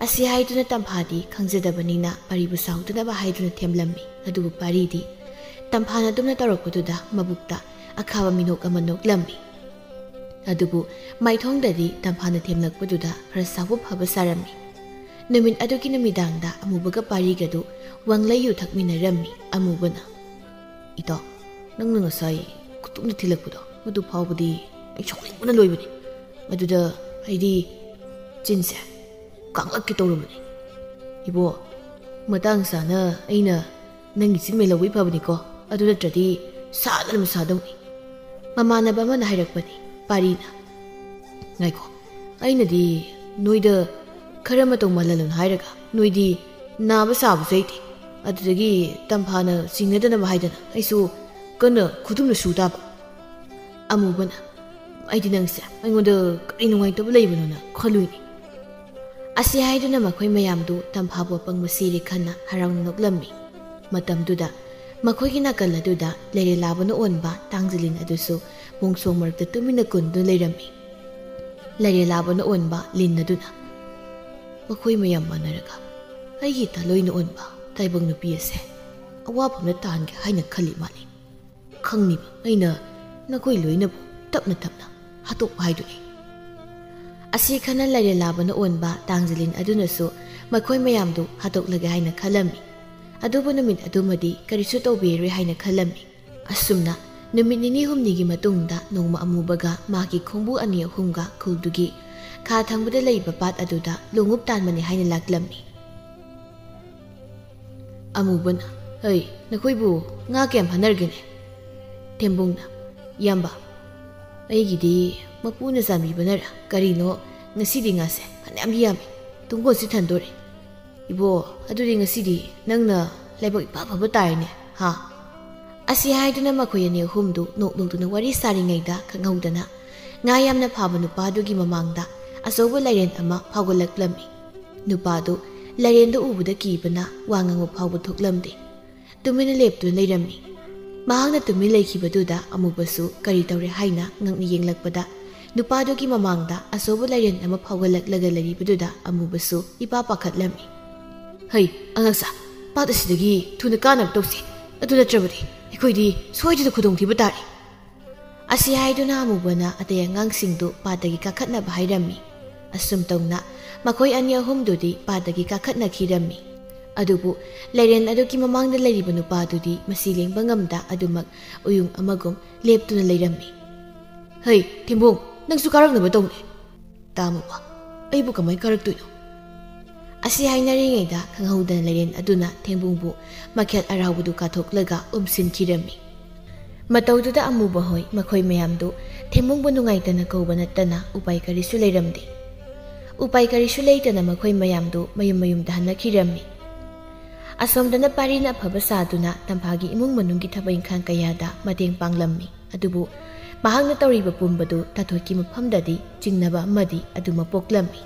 ꯑꯁꯤ ꯍꯥꯏꯗꯨꯅ ꯇꯝꯐꯥꯗꯤ ꯈꯪꯖꯗꯕꯅꯤꯅ ꯄꯔꯤꯕꯨ ꯁꯥꯎꯗꯅꯕ ꯍꯥꯏꯗꯨꯅ ꯊꯦꯝꯂꯝꯃꯤ꯫ ꯑꯗꯨꯕꯨ ꯄꯔꯤꯗꯤ ꯇꯝꯐꯥꯅ ꯑꯗꯨꯝꯅ ꯇꯧꯔꯛꯄꯗꯨꯗ ꯃꯕꯨꯛꯇ ꯑꯈꯥꯕ ꯃꯤꯅꯣꯛ ꯑꯃ ꯅꯣꯛꯂꯝꯃꯤ꯫ ꯑꯗꯨꯕꯨ ꯃꯥꯏꯊꯣꯡꯗꯗꯤ ꯇꯝꯐꯥꯅ ꯊꯦꯝꯂꯛꯄꯗꯨꯗ ꯈꯔ ꯁꯥꯎꯕ ꯐꯕ ꯁꯥꯔꯝꯃꯤ꯫ ꯅꯨꯃꯤꯠ ꯑꯗꯨꯒꯤ ꯅꯨꯃꯤꯗꯥꯡꯗ ꯑꯃꯨꯕꯒ ꯄꯥꯔꯤꯒꯗꯨ ꯋꯥꯡꯂꯩ ꯌꯨ ꯊꯛꯃꯤꯟꯅꯔꯝꯃꯤ꯫ ꯑꯃꯨꯕꯅ, "ꯏꯇꯥꯎ, ꯅꯪꯅ ꯉꯁꯥꯏ ꯈꯨꯇꯨꯝꯅ ꯊꯤꯜꯂꯛꯄꯗꯣ, ꯃꯗꯨ ꯐꯥꯎꯕꯗꯤ ꯑꯩ ꯁꯥꯎꯅꯤꯡꯕꯅ ꯂꯣꯏꯕꯅꯤ꯫ ꯃꯗꯨꯗ ꯑꯩꯗꯤ ꯆꯤꯟꯁꯦ ꯀꯥꯡꯂꯛꯀꯦ ꯇꯧꯔꯕꯅꯤ꯫ ꯏꯕꯣ, ꯃꯇꯥꯡ ꯆꯥꯅ ꯑꯩꯅ ꯅꯪꯒꯤ ꯆꯤꯟꯃꯩ ꯂꯧꯕꯩ ꯐꯕꯅꯤꯀꯣ, ꯑꯗꯨ ꯅꯠꯇ꯭ꯔꯗꯤ ꯁꯥꯗꯅ ꯁꯥꯗꯧꯅꯤ꯫" ꯃꯃꯥꯟꯅꯕ ꯑꯃꯅ ꯍꯥꯏꯔꯛꯄꯅꯤ꯫ ꯄꯥꯔꯤꯅ, "ꯉꯥꯏꯈꯣ, ꯑꯩꯅꯗꯤ ꯅꯣꯏꯗ ꯈꯔ ꯃꯇꯧ ꯃꯥꯜꯍꯜꯂꯣꯅ ꯍꯥꯏꯔꯒ ꯅꯣꯏꯗꯤ ꯅꯥꯕ ꯁꯥꯕꯁꯨ ꯍꯩꯇꯦ꯫ ꯑꯗꯨꯗꯒꯤ ꯇꯝꯐꯥꯅ ꯆꯤꯡꯅꯗꯅꯕ ꯍꯥꯏꯗꯅ ꯑꯩꯁꯨ ꯀꯟꯅ ꯈꯨꯗꯨꯝꯅ ꯁꯨ ꯇꯥꯕ꯫" ꯑꯃꯨꯕꯅ, "ꯑꯩꯗꯤ ꯅꯪꯁꯦ ꯑꯩꯉꯣꯟꯗ ꯀꯔꯤ ꯅꯨꯡꯉꯥꯏꯇꯕ ꯂꯩꯕꯅꯣꯅ ꯈꯜꯂꯨꯏꯅꯦ꯫" ꯑꯁꯤ ꯍꯥꯏꯗꯨꯅ ꯃꯈꯣꯏ ꯃꯌꯥꯝꯗꯨ ꯇꯝꯐꯥꯕꯨ ꯑꯄꯪꯕ ꯁꯤꯔꯦ ꯈꯟꯅ ꯍꯔꯥꯎꯅ ꯅꯣꯛꯂꯝꯃꯤ꯫ ꯃꯇꯝꯗꯨꯗ ꯃꯈꯣꯏꯒꯤ ꯅꯥꯀꯜ ꯑꯗꯨꯗ ꯂꯩꯔꯦꯂꯥꯕꯅ ꯑꯣꯟꯕ ꯇꯥꯡꯖꯂꯤꯟ ꯑꯗꯨꯁꯨ ꯃꯣꯡꯁꯣꯡ ꯃꯔꯛꯇ ꯇꯨꯃꯤꯟꯅ ꯀꯨꯟꯗꯨꯅ ꯂꯩꯔꯝꯃꯤ꯫ ꯂꯩꯔꯦꯂꯥꯕꯅ ꯑꯣꯟꯕ ꯂꯤꯟ ꯑꯗꯨꯅ, "ꯃꯈꯣꯏ ꯃꯌꯥꯝ ꯃꯥꯟꯅꯔꯒ ꯑꯩꯒꯤ ꯇꯥꯂꯣꯏꯅ ꯑꯣꯟꯕ ꯇꯥꯏꯕꯪ ꯅꯨꯄꯤ ꯑꯁꯦ ꯑꯋꯥꯐꯝꯗ ꯇꯥꯍꯟꯒꯦ ꯍꯥꯏꯅ ꯈꯜꯂꯤ ꯃꯥꯜꯂꯤ꯫ ꯈꯪꯅꯤꯕ ꯑꯩꯅ ꯅꯈꯣꯏ ꯂꯣꯏꯅꯕꯨ ꯇꯞꯅ ꯇꯞꯅ ꯍꯥꯠꯇꯣꯛꯄ ꯍꯥꯏꯗꯨꯅꯤ꯫" ꯑꯁꯤ ꯈꯟꯅ ꯂꯩꯔꯦꯂꯥꯕꯅ ꯑꯣꯟꯕ ꯇꯥꯡꯖꯂꯤꯟ ꯑꯗꯨꯅꯁꯨ ꯃꯈꯣꯏ ꯃꯌꯥꯝꯗꯨ ꯍꯥꯠꯇꯣꯛꯂꯒꯦ ꯍꯥꯏꯅ ꯈꯜꯂꯝꯃꯤ꯫ ꯑꯗꯨꯕꯨ ꯅꯨꯃꯤꯠ ꯑꯗꯨꯃꯗꯤ ꯀꯔꯤꯁꯨ ꯇꯧꯕꯤꯔꯔꯣꯏ ꯍꯥꯏꯅ ꯈꯜꯂꯝꯃꯤ꯫ ꯑꯁꯨꯝꯅ ꯅꯨꯃꯤꯠ ꯅꯤꯅꯤ ꯍꯨꯝꯅꯤꯒꯤ ꯃꯇꯨꯡꯗ ꯅꯣꯡꯃ ꯑꯃꯨꯕꯒ ꯃꯍꯥꯛꯀꯤ ꯈꯣꯡꯕꯨ ꯑꯅꯤ ꯑꯍꯨꯝꯒ ꯈꯨꯜꯗꯨꯒꯤ ꯈꯥ ꯊꯪꯕꯗ ꯂꯩꯕ ꯄꯥꯠ ꯑꯗꯨꯗ ꯂꯣꯡꯎꯞ ꯇꯥꯟꯕꯅꯤ ꯍꯥꯏꯅ ꯂꯥꯛꯂꯝꯃꯤ꯫ ꯑꯃꯨꯕꯅ, "ꯍꯩ, ꯅꯈꯣꯏꯕꯨ ꯉꯥ ꯀꯌꯥꯝ ꯐꯥꯅꯔꯒꯦꯅꯦ?" ꯊꯦꯝꯕꯨꯡꯅ, "ꯏꯌꯥꯝꯕ, ꯑꯩꯒꯤꯗꯤ ꯃꯄꯨꯅ ꯆꯥꯟꯕꯤꯕꯅꯔ ꯀꯔꯤꯅꯣ, ꯉꯁꯤꯗꯤ ꯉꯥꯁꯦ ꯐꯅꯌꯥꯝ ꯌꯥꯝꯃꯤ, ꯇꯨꯡꯒꯣꯟꯁꯤ ꯊꯟꯗꯣꯔꯦ꯫ ꯏꯕꯣ, ꯑꯗꯨꯗꯤ ꯉꯁꯤꯗꯤ ꯅꯪꯅ ꯂꯥꯏꯕꯛ ꯏꯐ ꯐꯕ ꯇꯥꯔꯦꯅꯦ, ꯍꯥ?" ꯑꯁꯤ ꯍꯥꯏꯗꯨꯅ ꯃꯈꯣꯏ ꯑꯅꯤ ꯑꯍꯨꯝꯗꯨ ꯅꯣꯛ ꯅꯣꯛꯇꯨꯅ ꯋꯥꯔꯤ ꯁꯥꯔꯤꯉꯩꯗ ꯈꯪꯍꯧꯗꯅ ꯉꯥ ꯌꯥꯝꯅ ꯐꯥꯕ ꯅꯨꯄꯥꯗꯨꯒꯤ ꯃꯃꯥꯡꯗ ꯑꯆꯧꯕ ꯂꯥꯏꯔꯦꯟ ꯑꯃ ꯐꯥꯎꯒꯠꯂꯛꯂꯝꯃꯤ꯫ ꯅꯨꯄꯥꯗꯨ ꯂꯥꯏꯔꯦꯟꯗꯨ ꯎꯕꯗ ꯀꯤꯕꯅ ꯋꯥ ꯉꯥꯡꯕ ꯐꯥꯎꯕ ꯊꯣꯛꯂꯝꯗꯦ꯫ ꯇꯨꯃꯤꯟꯅ ꯂꯦꯞꯇꯨꯅ ꯂꯩꯔꯝꯃꯤ꯫ ꯃꯍꯥꯛꯅ ꯇꯨꯃꯤꯟ ꯂꯩꯈꯤꯕꯗꯨꯗ ꯑꯃꯨꯕꯁꯨ ꯀꯔꯤ ꯇꯧꯔꯦ ꯍꯥꯏꯅ ꯉꯛꯅ ꯌꯦꯡꯂꯛꯄꯗ, ꯅꯨꯄꯥꯗꯨꯒꯤ ꯃꯃꯥꯡꯗ ꯑꯆꯧꯕ ꯂꯥꯏꯔꯦꯟ ꯑꯃ ꯐꯥꯎꯒꯠꯂꯛꯂꯒ ꯂꯩꯔꯤꯕꯗꯨꯗ ꯑꯃꯨꯕꯁꯨ ꯏꯄꯥ ꯄꯥꯈꯠꯂꯝꯃꯤ꯫ "ꯍꯩ, ꯑꯉꯥꯡꯁꯥ, ꯄꯥꯠ ꯑꯁꯤꯗꯒꯤ ꯊꯨꯅ ꯀꯥꯅꯕ ꯇꯧꯁꯤ, ꯑꯗꯨ ꯅꯠꯇ꯭ꯔꯕꯗꯤ ꯑꯩꯈꯣꯏꯗꯤ ꯁꯣꯏꯗꯅ ꯈꯨꯗꯣꯡꯊꯤꯕ ꯇꯥꯔꯦ꯫" ꯑꯁꯤ ꯍꯥꯏꯗꯨꯅ ꯑꯃꯨꯕꯅ ꯑꯇꯩ ꯑꯉꯥꯡꯁꯤꯡꯗꯨ ꯄꯥꯠꯇꯒꯤ ꯀꯥꯈꯠꯅꯕ ꯍꯥꯏꯔꯝꯃꯤ꯫ ꯑꯁꯨꯝ ꯇꯧꯅ ꯃꯈꯣꯏ ꯑꯅꯤ ꯑꯍꯨꯝꯗꯨꯗꯤ ꯄꯥꯠꯇꯒꯤ ꯀꯥꯈꯠꯅꯈꯤꯔꯝꯃꯤ꯫ ꯑꯗꯨꯕꯨ ꯂꯥꯏꯔꯦꯟ ꯑꯗꯨꯒꯤ ꯃꯃꯥꯡꯗ ꯂꯩꯔꯤꯕ ꯅꯨꯄꯥꯗꯨꯗꯤ ꯃꯁꯤ ꯂꯦꯡꯕ ꯉꯝꯗ ꯑꯗꯨꯃꯛ ꯎꯌꯨꯡ ꯑꯃꯒꯨꯝ ꯂꯦꯞꯇꯨꯅ ꯂꯩꯔꯝꯃꯤ꯫ "ꯍꯩ, ꯊꯦꯝꯕꯣꯡ, ꯅꯪꯁꯨ ꯀꯥꯔꯛꯅꯕ ꯇꯧꯅꯦ꯫" "ꯇꯥꯃꯣꯕ, ꯑꯩꯕꯨ ꯀꯃꯥꯏ ꯀꯥꯔꯛꯇꯣꯏꯅꯣ?" ꯑꯁꯤ ꯍꯥꯏꯅꯔꯤꯉꯩꯗ ꯈꯪꯍꯧꯗꯅ ꯂꯥꯏꯔꯦꯟ ꯑꯗꯨꯅ ꯊꯦꯝꯕꯨꯡꯕꯨ ꯃꯈꯦꯠ ꯑꯔꯥꯎꯕꯗꯨ ꯀꯥꯊꯣꯛꯂꯒ ꯎꯝꯁꯤꯟꯈꯤꯔꯝꯃꯤ꯫ ꯃꯇꯧꯗꯨꯗ ꯑꯃꯨꯕ ꯍꯣꯏ ꯃꯈꯣꯏ ꯃꯌꯥꯝꯗꯨ ꯊꯦꯝꯕꯨꯡꯕꯨ ꯅꯨꯡꯉꯥꯏꯇꯅ ꯀꯧꯕ ꯅꯠꯇꯅ ꯎꯄꯥꯏ ꯀꯔꯤꯁꯨ ꯂꯩꯔꯝꯗꯦ꯫ ꯎꯄꯥꯏ ꯀꯔꯤꯁꯨ ꯂꯩꯇꯅ ꯃꯈꯣꯏ ꯃꯌꯥꯝꯗꯨ ꯃꯌꯨꯝ ꯃꯌꯨꯝꯗ ꯍꯟꯅꯈꯤꯔꯝꯃꯤ꯫ ꯑꯁꯣꯝꯗꯅ ꯄꯥꯔꯤꯅ ꯑꯐꯕ ꯁꯥꯗꯨꯅ ꯇꯝꯐꯥꯒꯤ ꯏꯃꯨꯡ ꯃꯅꯨꯡꯒꯤ ꯊꯕꯛ ꯏꯪꯈꯥꯡ ꯀꯌꯥꯗ ꯃꯇꯦꯡ ꯄꯥꯡꯂꯝꯃꯤ꯫ ꯑꯗꯨꯕꯨ ꯃꯍꯥꯛꯅ ꯇꯧꯔꯤꯕ ꯄꯨꯝꯕꯗꯨ ꯇꯥꯊꯣꯠꯀꯤ ꯃꯐꯝꯗꯗꯤ ꯆꯤꯡꯅꯕ ꯑꯃꯗꯤ ꯑꯗꯨꯃꯛ ꯄꯣꯛꯂꯝꯃꯤ꯫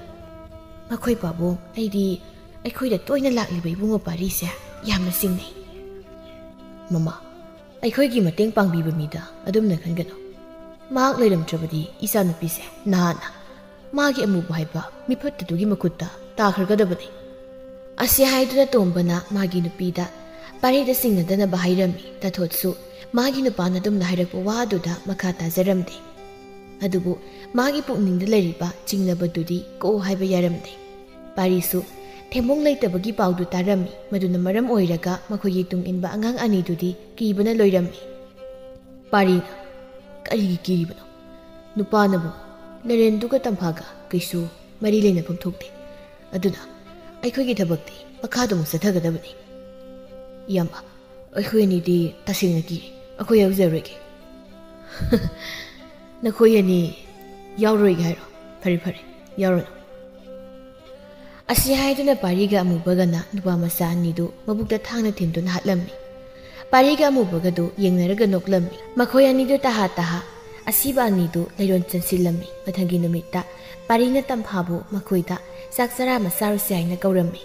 "ꯃꯈꯣꯏ ꯄꯥꯕꯨꯡ, ꯑꯩꯗꯤ ꯑꯩꯈꯣꯏꯗ ꯇꯣꯏꯅ ꯂꯥꯛꯂꯤꯕ ꯏꯕꯨꯡꯉꯣ ꯄꯥꯔꯤꯁꯦ ꯌꯥꯝꯅ ꯆꯤꯡꯅꯩ꯫" "ꯃꯃꯥ, ꯑꯩꯈꯣꯏꯒꯤ ꯃꯇꯦꯡ ꯄꯥꯡꯕꯤꯕ ꯃꯤꯗ ꯑꯗꯨꯝꯅ ꯈꯟꯒꯅꯨ꯫ ꯃꯍꯥꯛ ꯂꯩꯔꯝꯗ꯭ꯔꯕꯗꯤ ꯏꯆꯥꯅꯨꯄꯤꯁꯦ ꯅꯍꯥꯟꯅ ꯃꯥꯒꯤ ꯑꯃꯨꯕ ꯍꯥꯏꯕ ꯃꯤꯐꯠꯇꯗꯨꯒꯤ ꯃꯈꯨꯠꯇ ꯇꯥꯈ꯭ꯔꯒꯗꯕꯅꯤ꯫" ꯑꯁꯤ ꯍꯥꯏꯗꯨꯅ ꯇꯣꯝꯕꯅ ꯃꯥꯒꯤ ꯅꯨꯄꯤꯗ ꯄꯥꯔꯤꯗ ꯆꯤꯡꯅꯗꯅꯕ ꯍꯥꯏꯔꯝꯃꯤ꯫ ꯇꯥꯊꯣꯠꯁꯨ ꯃꯥꯒꯤ ꯅꯨꯄꯥꯅ ꯑꯗꯨꯝꯅ ꯍꯥꯏꯔꯛꯄ ꯋꯥꯗꯨꯗ ꯃꯈꯥ ꯇꯥꯖꯔꯝꯗꯦ꯫ ꯑꯗꯨꯕꯨ ꯃꯥꯒꯤ ꯄꯨꯛꯅꯤꯡꯗ ꯂꯩꯔꯤꯕ ꯆꯤꯡꯅꯕꯗꯨꯗꯤ ꯀꯣꯛꯑꯣ ꯍꯥꯏꯕ ꯌꯥꯔꯝꯗꯦ꯫ ꯄꯥꯔꯤꯁꯨ ꯊꯦꯝꯕꯣꯡ ꯂꯩꯇꯕꯒꯤ ꯄꯥꯎꯗꯨ ꯇꯥꯔꯝꯃꯤ꯫ ꯃꯗꯨꯅ ꯃꯔꯝ ꯑꯣꯏꯔꯒ ꯃꯈꯣꯏꯒꯤ ꯇꯨꯡ ꯏꯟꯕ ꯑꯉꯥꯡ ꯑꯅꯤꯗꯨꯗꯤ ꯀꯤꯕꯅ ꯂꯣꯏꯔꯝꯃꯤ꯫ ꯄꯥꯔꯤꯅ, "ꯀꯔꯤꯒꯤ ꯀꯤꯔꯤꯕꯅꯣ? ꯅꯨꯄꯥꯅꯕꯨ ꯂꯦꯔꯦꯟꯗꯨꯒ ꯇꯝꯐꯥꯒ ꯀꯩꯁꯨ ꯃꯔꯤ ꯂꯩꯅꯐꯝ ꯊꯣꯛꯇꯦ꯫ ꯑꯗꯨꯅ ꯑꯩꯈꯣꯏꯒꯤ ꯊꯕꯛꯇꯤ ꯃꯈꯥꯗ ꯑꯃꯨꯛ ꯆꯠꯊꯒꯗꯕꯅꯤ꯫" "ꯏꯌꯥꯝꯕ, ꯑꯩꯈꯣꯏ ꯑꯅꯤꯗꯤ ꯇꯁꯦꯡꯅ ꯀꯤꯔꯦ꯫ ꯑꯩꯈꯣꯏ ꯌꯥꯎꯖꯔꯣꯏꯒꯦ꯫" "ꯅꯈꯣꯏ ꯑꯅꯤ ꯌꯥꯎꯔꯣꯏꯒꯦ ꯍꯥꯏꯔꯣ? ꯐꯔꯦ, ꯐꯔꯦ, ꯌꯥꯎꯔꯨꯅꯨ꯫" ꯑꯁꯤ ꯍꯥꯏꯗꯨꯅ ꯄꯥꯔꯤꯒ ꯑꯃꯨꯕꯒꯅ ꯅꯨꯄꯥ ꯃꯆꯥ ꯑꯅꯤꯗꯨ ꯃꯕꯨꯛꯇ ꯊꯥꯡꯅ ꯊꯤꯟꯗꯨꯅ ꯍꯥꯠꯂꯝꯃꯤ꯫ ꯄꯥꯔꯤꯒ ꯑꯃꯨꯕꯒꯗꯨ ꯌꯦꯡꯅꯔꯒ ꯅꯣꯛꯂꯝꯃꯤ꯫ ꯃꯈꯣꯏ ꯑꯅꯤꯗꯨ ꯇꯍꯥ ꯇꯍꯥ ꯑꯁꯤꯕ ꯑꯅꯤꯗꯨ ꯂꯩꯔꯣꯟ ꯆꯟꯁꯤꯜꯂꯝꯃꯤ꯫ ꯃꯊꯪꯒꯤ ꯅꯨꯃꯤꯠꯇ ꯄꯥꯔꯤꯅ ꯇꯝꯐꯥꯕꯨ ꯃꯈꯣꯏꯗ ꯆꯥꯛ ꯆꯔꯥ ꯑꯃ ꯆꯥꯔꯨꯁꯤ ꯍꯥꯏꯅ ꯀꯧꯔꯝꯃꯤ꯫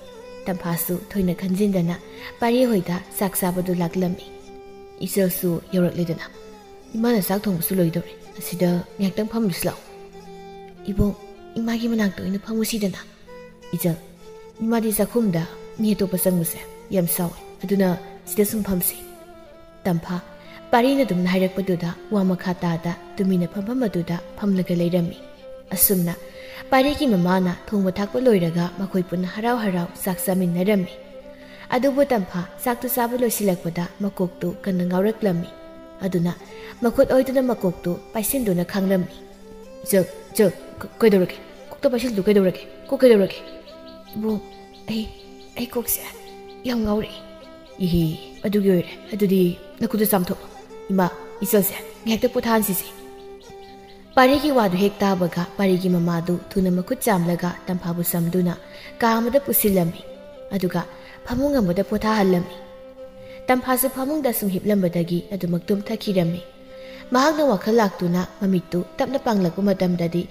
ꯇꯝꯐꯥꯁꯨ ꯊꯣꯏꯅ ꯈꯟꯖꯤꯟꯗꯅ ꯄꯥꯔꯤ ꯍꯣꯏꯗ ꯆꯥꯛ ꯆꯥꯕꯗꯨ ꯂꯥꯛꯂꯝꯃꯤ꯫ ꯏꯆꯜꯁꯨ ꯌꯧꯔꯛꯂꯦꯗꯅ꯫ "ꯏꯃꯥꯅ ꯆꯥꯛ ꯊꯣꯡꯕꯁꯨ ꯂꯣꯏꯗꯧꯔꯦ꯫ ꯑꯁꯤꯗ ꯉꯥꯏꯍꯥꯛꯇꯪ ꯐꯝꯂꯨꯁꯤ ꯂꯥꯛꯑꯣ꯫" "ꯏꯕꯣꯛ, ꯏꯃꯥꯒꯤ ꯃꯅꯥꯛꯇ ꯑꯣꯏꯅ ꯐꯝꯃꯨꯁꯤꯗꯅ꯫" "ꯏꯆꯜ, ꯏꯃꯥꯗꯤ ꯆꯥꯛꯈꯨꯝꯗ ꯃꯤ ꯑꯇꯣꯞꯄ ꯆꯪꯕꯁꯦ ꯌꯥꯝ ꯁꯥꯎꯋꯦ꯫ ꯑꯗꯨꯅ ꯁꯤꯗ ꯁꯨꯝ ꯐꯝꯁꯤ꯫" ꯇꯝꯐꯥ ꯄꯥꯔꯤꯅ ꯑꯗꯨꯝ ꯍꯥꯏꯔꯛꯄꯗꯨꯗ ꯋꯥ ꯃꯈꯥ ꯇꯥꯗ ꯇꯨꯃꯤꯟꯅ ꯐꯝꯐꯝ ꯑꯗꯨꯗ ꯐꯝꯂꯒ ꯂꯩꯔꯝꯃꯤ꯫ ꯑꯁꯨꯝꯅ ꯄꯥꯔꯤꯒꯤ ꯃꯃꯥꯅ ꯊꯣꯡꯕ ꯊꯥꯛꯄ ꯂꯣꯏꯔꯒ ꯃꯈꯣꯏ ꯄꯨꯟꯅ ꯍꯔꯥꯎ ꯍꯔꯥꯎ ꯆꯥꯛ ꯆꯥꯃꯤꯟꯅꯔꯝꯃꯤ꯫ ꯑꯗꯨꯕꯨ ꯇꯝꯐꯥ ꯆꯥꯛꯇꯨ ꯆꯥꯕ ꯂꯣꯏꯁꯤꯜꯂꯛꯄꯗ ꯃꯀꯣꯛꯇꯨ ꯀꯟꯅ ꯉꯥꯎꯔꯛꯂꯝꯃꯤ꯫ ꯑꯗꯨꯅ ꯃꯈꯨꯠ ꯑꯣꯏꯗꯨꯅ ꯃꯀꯣꯛꯇꯨ ꯄꯥꯏꯁꯤꯟꯗꯨꯅ ꯈꯥꯡꯂꯝꯃꯤ꯫ "ꯏꯆꯜ, ꯏꯆꯜ, ꯀ-, ꯀꯩꯗꯧꯔꯒꯦ? ꯀꯣꯛꯇ ꯄꯥꯏꯁꯤꯜꯂꯤꯗꯨ ꯀꯩꯗꯧꯔꯒꯦ? ꯀꯣꯛ ꯀꯩꯗꯧꯔꯒꯦ?" "ꯏꯕꯣꯛ, ꯑꯩ, ꯑꯩ ꯀꯣꯛꯁꯦ ꯌꯥꯝ ꯉꯥꯎꯔꯛꯑꯦ꯫" "ꯏꯍꯤ, ꯑꯗꯨꯒꯤ ꯑꯣꯏꯔꯦ꯫ ꯑꯗꯨꯗꯤ ꯅꯈꯨꯠꯇꯨ ꯆꯥꯝꯊꯣꯛꯑꯣ꯫ ꯏꯃꯥ, ꯏꯆꯜꯁꯦ ꯉꯥꯏꯍꯥꯛꯇ ꯄꯣꯊꯥꯍꯟꯁꯤꯁꯦ꯫" ꯄꯥꯔꯤꯒꯤ ꯋꯥꯗꯨ ꯍꯦꯛ ꯇꯥꯕꯒ ꯄꯥꯔꯤꯒꯤ ꯃꯃꯥꯗꯨ ꯊꯨꯅ ꯃꯈꯨꯠ ꯆꯥꯝꯂꯒ ꯇꯝꯐꯥꯕꯨ ꯆꯝꯗꯨꯅ ꯀꯥ ꯑꯃꯗ ꯄꯨꯁꯤꯜꯂꯝꯃꯤ꯫ ꯑꯗꯨꯒ ꯐꯃꯨꯡ ꯑꯃꯗ ꯄꯣꯊꯥꯍꯜꯂꯝꯃꯤ꯫ ꯇꯝꯐꯥꯁꯨ ꯐꯃꯨꯡꯗ ꯁꯨꯝ ꯍꯤꯞꯂꯝꯕꯗꯒꯤ ꯑꯗꯨꯃꯛ ꯇꯨꯝꯊꯈꯤꯔꯝꯃꯤ꯫ ꯃꯍꯥꯛꯅ ꯋꯥꯈꯜ ꯂꯥꯛꯇꯨꯅ ꯃꯃꯤꯠꯇꯨ ꯇꯞꯅ ꯄꯥꯡꯂꯛꯄ ꯃꯇꯝꯗꯗꯤ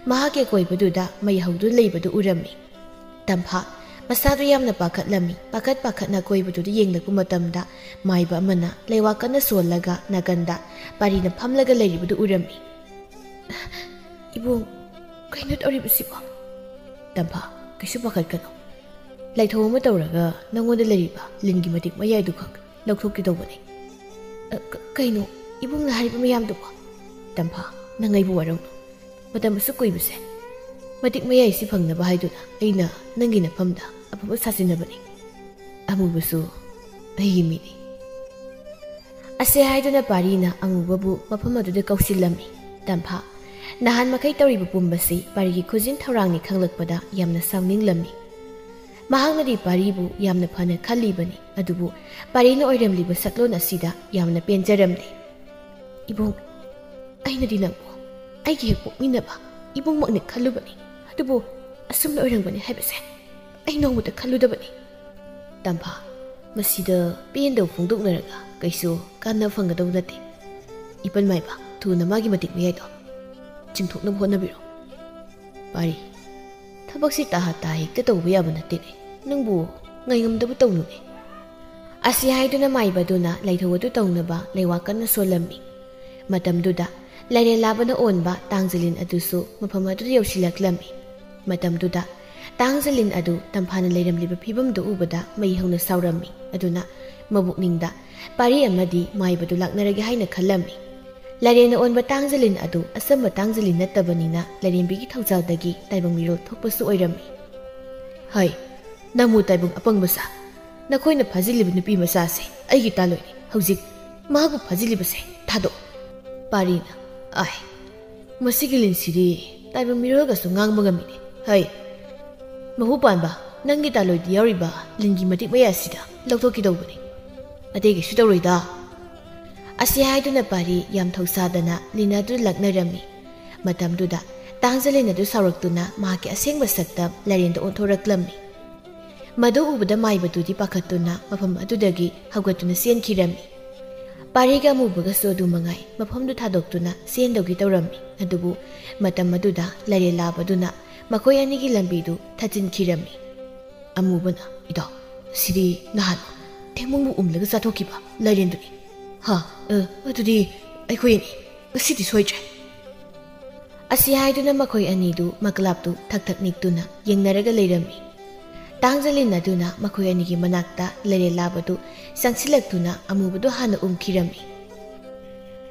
ꯃꯍꯥꯛꯀꯤ ꯑꯀꯣꯏꯕꯗꯨꯗ ꯃꯩ ꯍꯧꯗꯨꯅ ꯂꯩꯕꯗꯨ ꯎꯔꯝꯃꯤ꯫ ꯇꯝꯐꯥ ꯃꯁꯥꯗꯨ ꯌꯥꯝꯅ ꯄꯥꯈꯠꯂꯝꯃꯤ꯫ ꯄꯥꯈꯠ ꯄꯥꯈꯠꯅ ꯑꯀꯣꯏꯕꯗꯨꯗ ꯌꯦꯡꯂꯛꯄ ꯃꯇꯝꯗ ꯃꯥꯏꯕ ꯑꯃꯅ ꯂꯩꯋꯥ ꯀꯟꯅ ꯁꯣꯜꯂꯒ ꯅꯥꯀꯟꯗ ꯄꯥꯔꯤꯅ ꯐꯝꯂꯒ ꯂꯩꯔꯤꯕꯗꯨ ꯎꯔꯝꯃꯤ꯫ "ꯏꯕꯨꯡ, ꯀꯩꯅꯣ ꯇꯧꯔꯤꯕꯁꯤꯕꯣ?" "ꯇꯝꯐꯥ, ꯀꯩꯁꯨ ꯄꯥꯈꯠꯀꯅꯨ꯫ ꯂꯥꯏꯊꯧ ꯑꯃ ꯇꯧꯔꯒ ꯅꯪꯉꯣꯟꯗ ꯂꯩꯔꯤꯕ ꯂꯤꯟꯒꯤ ꯃꯇꯤꯛ ꯃꯌꯥꯏꯗꯨꯈꯛ ꯂꯧꯊꯣꯛꯀꯦ ꯇꯧꯕꯅꯤ꯫" "ꯑ, ꯀ-, ꯀꯩꯅꯣ ꯏꯕꯨꯡꯅ ꯍꯥꯏꯔꯤꯕ ꯃꯌꯥꯝꯗꯨꯕꯣ?" "ꯇꯝꯐꯥ, ꯅꯪ ꯑꯩꯕꯨ ꯋꯥꯔꯧꯅꯨ꯫ ꯃꯇꯝ ꯑꯁꯨꯛ ꯀꯨꯏꯕꯁꯦ ꯃꯇꯤꯛ ꯃꯌꯥꯏꯁꯤ ꯐꯪꯅꯕ ꯍꯥꯏꯗꯨꯅ ꯑꯩꯅ ꯅꯪꯒꯤ ꯅꯐꯝꯗ ꯑꯐꯕ ꯁꯥꯖꯤꯟꯅꯕꯅꯤ꯫ ꯑꯃꯨꯕꯁꯨ ꯑꯩꯒꯤ ꯃꯤꯅꯤ꯫" ꯑꯁꯤ ꯍꯥꯏꯗꯨꯅ ꯄꯥꯔꯤꯅ ꯑꯃꯨꯕꯕꯨ ꯃꯐꯝ ꯑꯗꯨꯗ ꯀꯧꯁꯤꯜꯂꯝꯃꯤ꯫ ꯇꯝꯐꯥ, ꯅꯍꯥꯟ ꯃꯈꯩ ꯇꯧꯔꯤꯕ ꯄꯨꯝꯕꯁꯤ ꯄꯥꯔꯤꯒꯤ ꯈꯨꯖꯤꯟ ꯊꯧꯔꯥꯡꯅꯤ ꯈꯪꯂꯛꯄꯗ ꯌꯥꯝꯅ ꯁꯥꯎꯅꯤꯡꯂꯝꯃꯤ꯫ ꯃꯍꯥꯛꯅꯗꯤ ꯄꯥꯔꯤꯕꯨ ꯌꯥꯝꯅ ꯐꯅ ꯈꯜꯂꯤꯕꯅꯤ, ꯑꯗꯨꯕꯨ ꯄꯥꯔꯤꯅ ꯑꯣꯏꯔꯝꯂꯤꯕ ꯁꯛꯂꯣꯟ ꯑꯁꯤꯗ ꯌꯥꯝꯅ ꯄꯦꯟꯖꯔꯝꯗꯦ꯫ "ꯏꯕꯨꯡ, ꯑꯩꯅꯗꯤ ꯅꯪꯕꯨ ꯑꯩꯒꯤ ꯍꯦꯛ ꯄꯣꯛꯃꯤꯟꯅꯕ ꯏꯕꯨꯡꯃꯛꯅꯤ ꯈꯜꯂꯨꯕꯅꯤ, ꯑꯗꯨꯕꯨ ꯑꯁꯨꯝꯅ ꯑꯣꯏꯔꯝꯒꯅꯤ ꯍꯥꯏꯕꯁꯦ ꯑꯩ ꯅꯣꯡꯃꯇ ꯈꯜꯂꯨꯗꯕꯅꯤ꯫ ꯇꯝꯐꯥ, ꯃꯁꯤꯗ ꯄꯦꯟꯗꯕ ꯐꯣꯡꯗꯣꯛꯅꯔꯒ ꯀꯩꯁꯨ ꯀꯥꯟꯅꯕ ꯐꯪꯒꯗꯧ ꯅꯠꯇꯦ꯫ ꯏꯄꯟ ꯃꯥꯏꯕ, ꯊꯨꯅ ꯃꯥꯒꯤ ꯃꯇꯤꯛ ꯃꯌꯥꯏꯗꯣ ꯆꯤꯡꯊꯣꯛꯅꯕ ꯍꯣꯠꯅꯕꯤꯔꯣ꯫ ꯄꯥꯔꯤ, ꯊꯕꯛꯁꯤ ꯇꯥꯍꯥ ꯇꯥ ꯍꯦꯛꯇ ꯇꯧꯕ ꯌꯥꯕ ꯅꯠꯇꯦꯅꯦ꯫ ꯅꯪꯕꯨ ꯉꯥꯏꯉꯝꯗꯕ ꯇꯧꯅꯨꯅꯦ꯫" ꯑꯁꯤ ꯍꯥꯏꯗꯨꯅ ꯃꯥꯏꯕꯗꯨꯅ ꯂꯥꯏꯙꯧ ꯑꯗꯨ ꯇꯧꯅꯕ ꯂꯩꯋꯥ ꯀꯟꯅ ꯁꯣꯜꯂꯝꯃꯤ꯫ ꯃꯇꯝꯗꯨꯗ ꯂꯥꯏꯔꯦꯟ ꯂꯥꯕꯅ ꯑꯣꯟꯕ ꯇꯥꯡꯖꯂꯤꯟ ꯑꯗꯨꯁꯨ ꯃꯐꯝ ꯑꯗꯨꯗ ꯌꯧꯁꯤꯜꯂꯛꯂꯝꯃꯤ꯫ ꯃꯇꯝꯗꯨꯗ ꯇꯥꯡꯖꯂꯤꯟ ꯑꯗꯨ ꯇꯝꯐꯥꯅ ꯂꯩꯔꯝꯂꯤꯕ ꯐꯤꯕꯝꯗꯨ ꯎꯕꯗ ꯃꯩ ꯍꯧꯅ ꯁꯥꯎꯔꯝꯃꯤ꯫ ꯑꯗꯨꯅ ꯃꯕꯨꯛꯅꯤꯡꯗ ꯄꯥꯔꯤ ꯑꯃꯗꯤ ꯃꯥꯏꯕꯗꯨ ꯂꯥꯛꯅꯔꯒꯦ ꯍꯥꯏꯅ ꯈꯜꯂꯝꯃꯤ꯫ ꯂꯥꯏꯔꯦꯟꯅ ꯑꯣꯟꯕ ꯇꯥꯡꯖꯂꯤꯟ ꯑꯗꯨ ꯑꯆꯝꯕ ꯇꯥꯡꯖꯂꯤꯟ ꯅꯠꯇꯕꯅꯤꯅ ꯂꯥꯏꯔꯦꯝꯕꯤꯒꯤ ꯊꯧꯖꯥꯜꯗꯒꯤ ꯇꯥꯏꯕꯪ ꯃꯤꯔꯣꯜ ꯊꯣꯛꯄꯁꯨ ꯑꯣꯏꯔꯝꯃꯤ꯫ "ꯍꯩ, ꯅꯃꯨ ꯇꯥꯏꯕꯪ ꯑꯄꯪꯕ ꯁꯥ, ꯅꯈꯣꯏꯅ ꯐꯥꯖꯤꯜꯂꯤꯕ ꯅꯨꯄꯤ ꯃꯆꯥꯁꯦ ꯑꯩꯒꯤ ꯇꯥꯂꯣꯏꯅꯤ꯫ ꯍꯧꯖꯤꯛ ꯃꯍꯥꯛꯄꯨ ꯐꯥꯖꯤꯜꯂꯤꯕꯁꯦ ꯊꯥꯗꯣꯛꯑꯣ꯫" ꯄꯥꯔꯤꯅ, "ꯑꯥꯏ, ꯃꯁꯤꯒꯤ ꯂꯤꯟꯁꯤꯗꯤ ꯇꯥꯏꯕꯪ ꯃꯤꯔꯣꯜꯒꯁꯨ ꯉꯥꯡꯕ ꯉꯝꯃꯤꯅꯦ꯫ ꯍꯩ, ꯃꯍꯨ ꯄꯥꯟꯕ, ꯅꯪꯒꯤ ꯇꯥꯂꯣꯏꯗ ꯌꯥꯎꯔꯤꯕ ꯂꯤꯟꯒꯤ ꯃꯇꯤꯛ ꯃꯌꯥꯁꯤꯗ ꯂꯧꯊꯣꯛꯀꯦ ꯇꯧꯕꯅꯤ꯫ ꯑꯇꯩ ꯀꯩꯁꯨ ꯇꯧꯔꯣꯏꯗ꯫" ꯑꯁꯤ ꯍꯥꯏꯗꯨꯅ ꯄꯥꯔꯤ ꯌꯥꯝ ꯊꯧꯁꯥꯗꯅ ꯂꯤꯟ ꯑꯗꯨ ꯂꯛꯅꯔꯝꯃꯤ꯫ ꯃꯇꯝꯗꯨꯗ ꯇꯥꯡꯖꯂꯤꯟ ꯑꯗꯨ ꯁꯥꯎꯔꯛꯇꯨꯅ ꯃꯍꯥꯛꯀꯤ ꯑꯁꯦꯡꯕ ꯁꯛꯇꯝ ꯂꯥꯏꯔꯦꯟꯗ ꯑꯣꯟꯊꯣꯔꯛꯂꯝꯃꯤ꯫ ꯃꯗꯨ ꯎꯕꯗ ꯃꯥꯏꯕꯗꯨꯗꯤ ꯄꯥꯈꯠꯇꯨꯅ ꯃꯐꯝ ꯑꯗꯨꯗꯒꯤ ꯍꯧꯒꯠꯇꯨꯅ ꯆꯦꯟꯈꯤꯔꯝꯃꯤ꯫ ꯄꯥꯔꯤꯒ ꯑꯃꯨꯕꯒꯁꯨ ꯑꯗꯨ ꯃꯉꯥꯏ ꯃꯐꯝꯗꯨ ꯊꯥꯗꯣꯛꯇꯨꯅ ꯆꯦꯟꯗꯧꯒꯤ ꯇꯧꯔꯝꯃꯤ꯫ ꯑꯗꯨꯕꯨ ꯃꯇꯝ ꯑꯗꯨꯗ ꯂꯥꯏꯔꯦꯟ ꯂꯥꯕꯗꯨꯅ ꯃꯈꯣꯏ ꯑꯅꯤꯒꯤ ꯂꯝꯕꯤꯗꯨ ꯊꯠꯆꯤꯟꯈꯤꯔꯝꯃꯤ꯫ ꯑꯃꯨꯕꯅ, "ꯏꯇꯥꯎ, ꯁꯤꯗꯤ ꯅꯍꯥꯟ ꯊꯦꯡꯃꯨꯡꯕꯨ ꯎꯝꯂꯒ ꯆꯥꯊꯣꯛꯈꯤꯕ ꯂꯥꯏꯔꯦꯟꯗꯨꯅꯤ꯫ ꯍꯥ, ꯑ, ꯑꯗꯨꯗꯤ ꯑꯩꯈꯣꯏ ꯑꯅꯤ ꯉꯁꯤꯗꯤ ꯁꯣꯏꯗ꯭ꯔꯦ꯫" ꯑꯁꯤ ꯍꯥꯏꯗꯨꯅ ꯃꯈꯣꯏ ꯑꯅꯤꯗꯨ ꯃꯀ꯭ꯂꯥꯞꯇꯨ ꯊꯛ ꯊꯛ ꯅꯤꯛꯇꯨꯅ ꯌꯦꯡꯅꯔꯒ ꯂꯩꯔꯝꯃꯤ꯫ ꯇꯥꯡꯖꯂꯤꯟ ꯑꯗꯨꯅ ꯃꯈꯣꯏ ꯑꯅꯤꯒꯤ ꯃꯅꯥꯛꯇ ꯂꯥꯏꯔꯦꯟ ꯂꯥꯕꯗꯨ ꯆꯪꯁꯤꯜꯂꯛꯇꯨꯅ ꯑꯃꯨꯕꯗꯨ ꯍꯥꯟꯅ ꯎꯝꯈꯤꯔꯝꯃꯤ꯫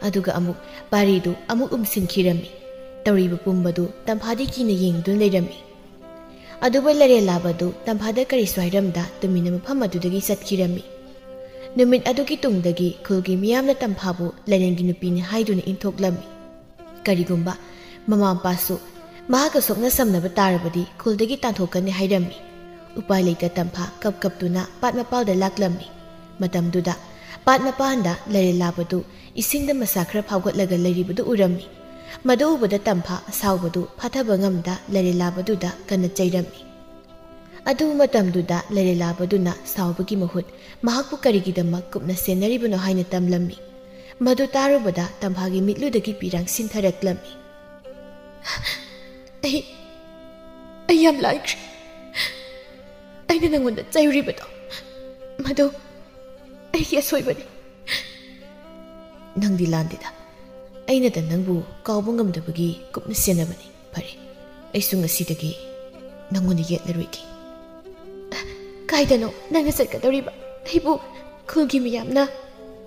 ꯑꯗꯨꯒ ꯑꯃꯨꯛ ꯄꯥꯔꯤꯗꯨ ꯑꯃꯨꯛ ꯎꯝꯁꯤꯟꯈꯤꯔꯝꯃꯤ꯫ ꯇꯧꯔꯤꯕ ꯄꯨꯝꯕꯗꯨ ꯇꯝꯐꯥꯗꯤ ꯀꯤꯅ ꯌꯦꯡꯗꯨꯅ ꯂꯩꯔꯝꯃꯤ꯫ ꯑꯗꯨꯕꯨ ꯂꯥꯏꯔꯦꯟ ꯂꯥꯕꯗꯨ ꯇꯝꯐꯥꯗ ꯀꯔꯤꯁꯨ ꯍꯥꯏꯔꯝꯗ ꯇꯨꯃꯤꯟꯅ ꯃꯐꯝ ꯑꯗꯨꯗꯒꯤ ꯆꯠꯈꯤꯔꯝꯃꯤ꯫ ꯅꯨꯃꯤꯠ ꯑꯗꯨꯒꯤ ꯇꯨꯡꯗꯒꯤ ꯈꯨꯜꯒꯤ ꯃꯤꯌꯥꯝꯅ ꯇꯝꯐꯥꯕꯨ ꯂꯥꯏꯔꯦꯟꯒꯤ ꯅꯨꯄꯤꯅꯤ ꯍꯥꯏꯗꯨꯅ ꯏꯟꯊꯣꯛꯂꯝꯃꯤ꯫ ꯀꯔꯤꯒꯨꯝꯕ ꯃꯃꯥ ꯃꯄꯥꯁꯨ ꯃꯍꯥꯛꯀ ꯁꯣꯛꯅ ꯁꯝꯅꯕ ꯇꯥꯔꯕꯗꯤ ꯈꯨꯜꯗꯒꯤ ꯇꯥꯟꯊꯣꯛꯀꯅꯤ ꯍꯥꯏꯔꯝꯃꯤ꯫ ꯎꯄꯥꯏ ꯂꯩꯇ ꯇꯝꯐꯥ ꯀꯞ ꯀꯞꯇꯨꯅ ꯄꯥꯠ ꯃꯄꯥꯜꯗ ꯂꯥꯛꯂꯝꯃꯤ꯫ ꯃꯇꯝꯗꯨꯗ ꯄꯥꯠ ꯃꯄꯥꯟꯗ ꯂꯥꯏꯔꯦꯂꯥꯕꯗꯨ ꯏꯁꯤꯡꯗ ꯃꯁꯥ ꯈꯔ ꯐꯥꯎꯒꯠꯂꯒ ꯂꯩꯔꯤꯕꯗꯨ ꯎꯔꯝꯃꯤ꯫ ꯃꯗꯨ ꯎꯕꯗ ꯇꯝꯐꯥ ꯑꯁꯥꯎꯕꯗꯨ ꯐꯥꯊꯕ ꯉꯝꯗ ꯂꯥꯏꯔꯦꯂꯥꯕꯗꯨꯗ ꯀꯟꯅ ꯆꯩꯔꯝꯃꯤ꯫ ꯑꯗꯨ ꯃꯇꯝꯗꯨꯗ ꯂꯥꯏꯔꯦꯂꯥꯕꯗꯨꯅ ꯁꯥꯎꯕꯒꯤ ꯃꯍꯨꯠ ꯃꯍꯥꯛꯄꯨ ꯀꯔꯤꯒꯤꯗꯃꯛ ꯀꯨꯞꯅ ꯁꯦꯟꯅꯔꯤꯕꯅꯣ ꯍꯥꯏꯅ ꯇꯝꯂꯝꯃꯤ꯫ ꯃꯗꯨ ꯇꯥꯔꯨꯕꯗ ꯇꯝꯐꯥꯒꯤ ꯃꯤꯠꯂꯨꯗꯒꯤ ꯄꯤꯔꯥꯡ ꯁꯤꯟꯊꯔꯛꯂꯝꯃꯤ꯫ "ꯑꯩ, ꯑꯩ ꯌꯥꯝ ꯂꯥꯟꯈ꯭ꯔꯦ꯫ ꯑꯩꯅ ꯅꯪꯉꯣꯟꯗ ꯆꯩꯔꯨꯔꯤꯕꯗꯣ, ꯃꯗꯨ ꯑꯩꯒꯤ ꯑꯁꯣꯏꯕꯅꯤ꯫" "ꯅꯪꯗꯤ ꯂꯥꯟꯗꯦꯗ꯫ ꯑꯩꯅꯗ ꯅꯪꯕꯨ ꯀꯥꯎꯕ ꯉꯝꯗꯕꯒꯤ ꯀꯨꯞꯅ ꯁꯦꯟꯅꯕꯅꯤ꯫ ꯐꯔꯦ, ꯑꯩꯁꯨ ꯉꯁꯤꯗꯒꯤ ꯅꯪꯉꯣꯟꯗ ꯌꯦꯠꯂꯔꯣꯏꯒꯦ꯫" "ꯀꯥꯏꯗꯅꯣ ꯅꯪꯅ ꯆꯠꯀꯗꯧꯔꯤꯕ? ꯑꯩꯕꯨ ꯈꯨꯜꯒꯤ ꯃꯤꯌꯥꯝꯅ,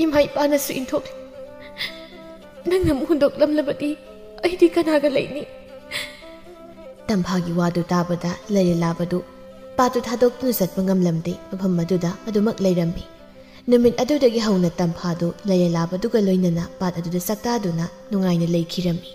ꯏꯃꯥ ꯏꯄꯥꯅꯁꯨ ꯏꯟꯊꯣꯛꯂꯦ꯫ ꯅꯪꯅ ꯑꯃꯨꯛ ꯍꯨꯟꯗꯣꯛꯂꯝꯂꯕꯗꯤ ꯑꯩꯗꯤ ꯀꯅꯥꯒ ꯂꯩꯅꯤ?" ꯇꯝꯐꯥꯒꯤ ꯋꯥꯗꯨ ꯇꯥꯕꯗ ꯂꯥꯏꯔꯦꯂꯥꯕꯗꯨ ꯄꯥꯠꯇꯨ ꯊꯥꯗꯣꯛꯇꯨꯅ ꯆꯠꯄ ꯉꯝꯂꯝꯗꯦ꯫ ꯃꯐꯝ ꯑꯗꯨꯗ ꯑꯗꯨꯃꯛ ꯂꯩꯔꯝꯃꯤ꯫ ꯅꯨꯃꯤꯠ ꯑꯗꯨꯗꯒꯤ ꯍꯧꯅ ꯇꯝꯐꯥꯗꯨ ꯂꯥꯏꯔꯦꯂꯥꯕꯗꯨꯒ ꯂꯣꯏꯅꯅ ꯄꯥꯠ ꯑꯗꯨꯗ ꯆꯥꯛꯇꯥꯗꯨꯅ ꯅꯨꯡꯉꯥꯏꯅ ꯂꯩꯈꯤꯔꯝꯃꯤ꯫